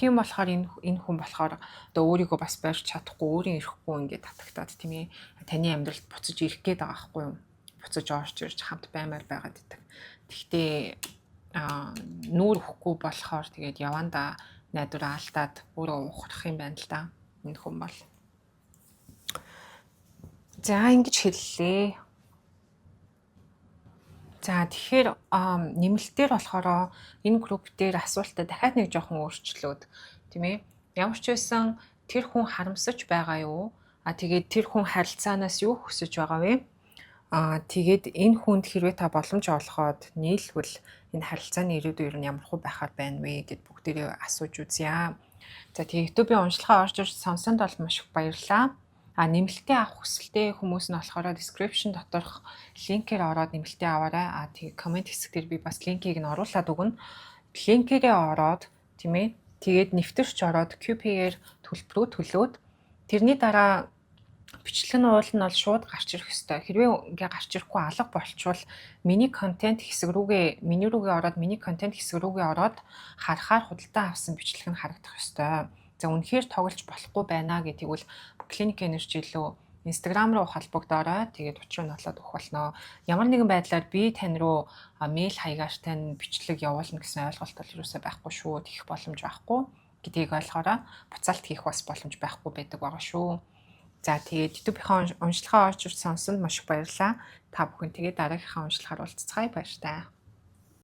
Тийм болохоор энэ хүн болохоор одоо өөрийгөө бас барьж чадахгүй, өөрийн ирэхгүй ингээд татагтаад тийм ээ таны амьдралд буцаж ирэх гээд байгаа байхгүй юу? Буцаж орж ирж хамт баймаар байгаад идэг. Тэгтээ нүүр өгөхгүй болохоор тэгээд явандаа найдвараа алдаад өөрөө ухрах юм байна л да. Энэ хүн бол. За, ингэж хэллээ. За, тэгэхээр нэмэлтээр болохоор энэ групп дээр асуултаа дахиад нэг жоохон өөрчлөөд тийм ээ. Ямар ч байсан тэр хүн харамсаж байгаа юу? А тэгээд тэр хүн харилцаанаас юу хүсэж байгаа вэ? А тэгээд энэ хүнд хэрвээ та боломж олгоод нийлвэл энэ харилцааны ирээдүй ер нь ямар хуу байхаар байна вэ гэд бүгдээрээ асууж үзье. За, тэгээд YouTube-ийн уншлагаа орж ирж сонсонд бол маш их баярлалаа. А нэмэлтээ авах хүсэлтэй хүмүүс нь болохоор description доторх линкээр ороод нэмэлтээ аваарай. А тэгээ comment хэсэг дээр би бас линкийг нь оруулаад өгнө. Линкээрээ ороод тийм ээ. Тэгээд нэвтэрч ороод QP-ээр төлбөрөө төлөөд тэрний дараа бичлэг нь уул нь бол шууд гарч ирэх ёстой. Хэрвээ ингээ гарч ирэхгүй алга болчвол миний контент хэсэг рүүгээ, меню рүүгээ ороод, миний контент хэсэг рүүгээ ороод харахаар худалдан авсан бичлэг нь харагдах ёстой. За, үнэхээр тоглож болохгүй байна гэдгийг бол Clinic Energy лөө Instagram руу холбогдоорой. Тэгээд учрыг нь олоод өгөх болно. Ямар нэгэн байдлаар би тань руу мэйл хаягаар тань бичлэг явуулна гэсэн ойлголт бол юусаа байхгүй шүү. Тэгэх боломж байхгүй гэдгийг ойлгоорой. Буцаалт хийх бас боломж байхгүй байдаг байгаа шүү. За, тэгээд YouTube-ийн уншлагаа орж ирж сонсонд маш их баярлалаа. Та бүхэн тэгээд дараагийнхаа уншлагаар уулзцгаая, баяртай.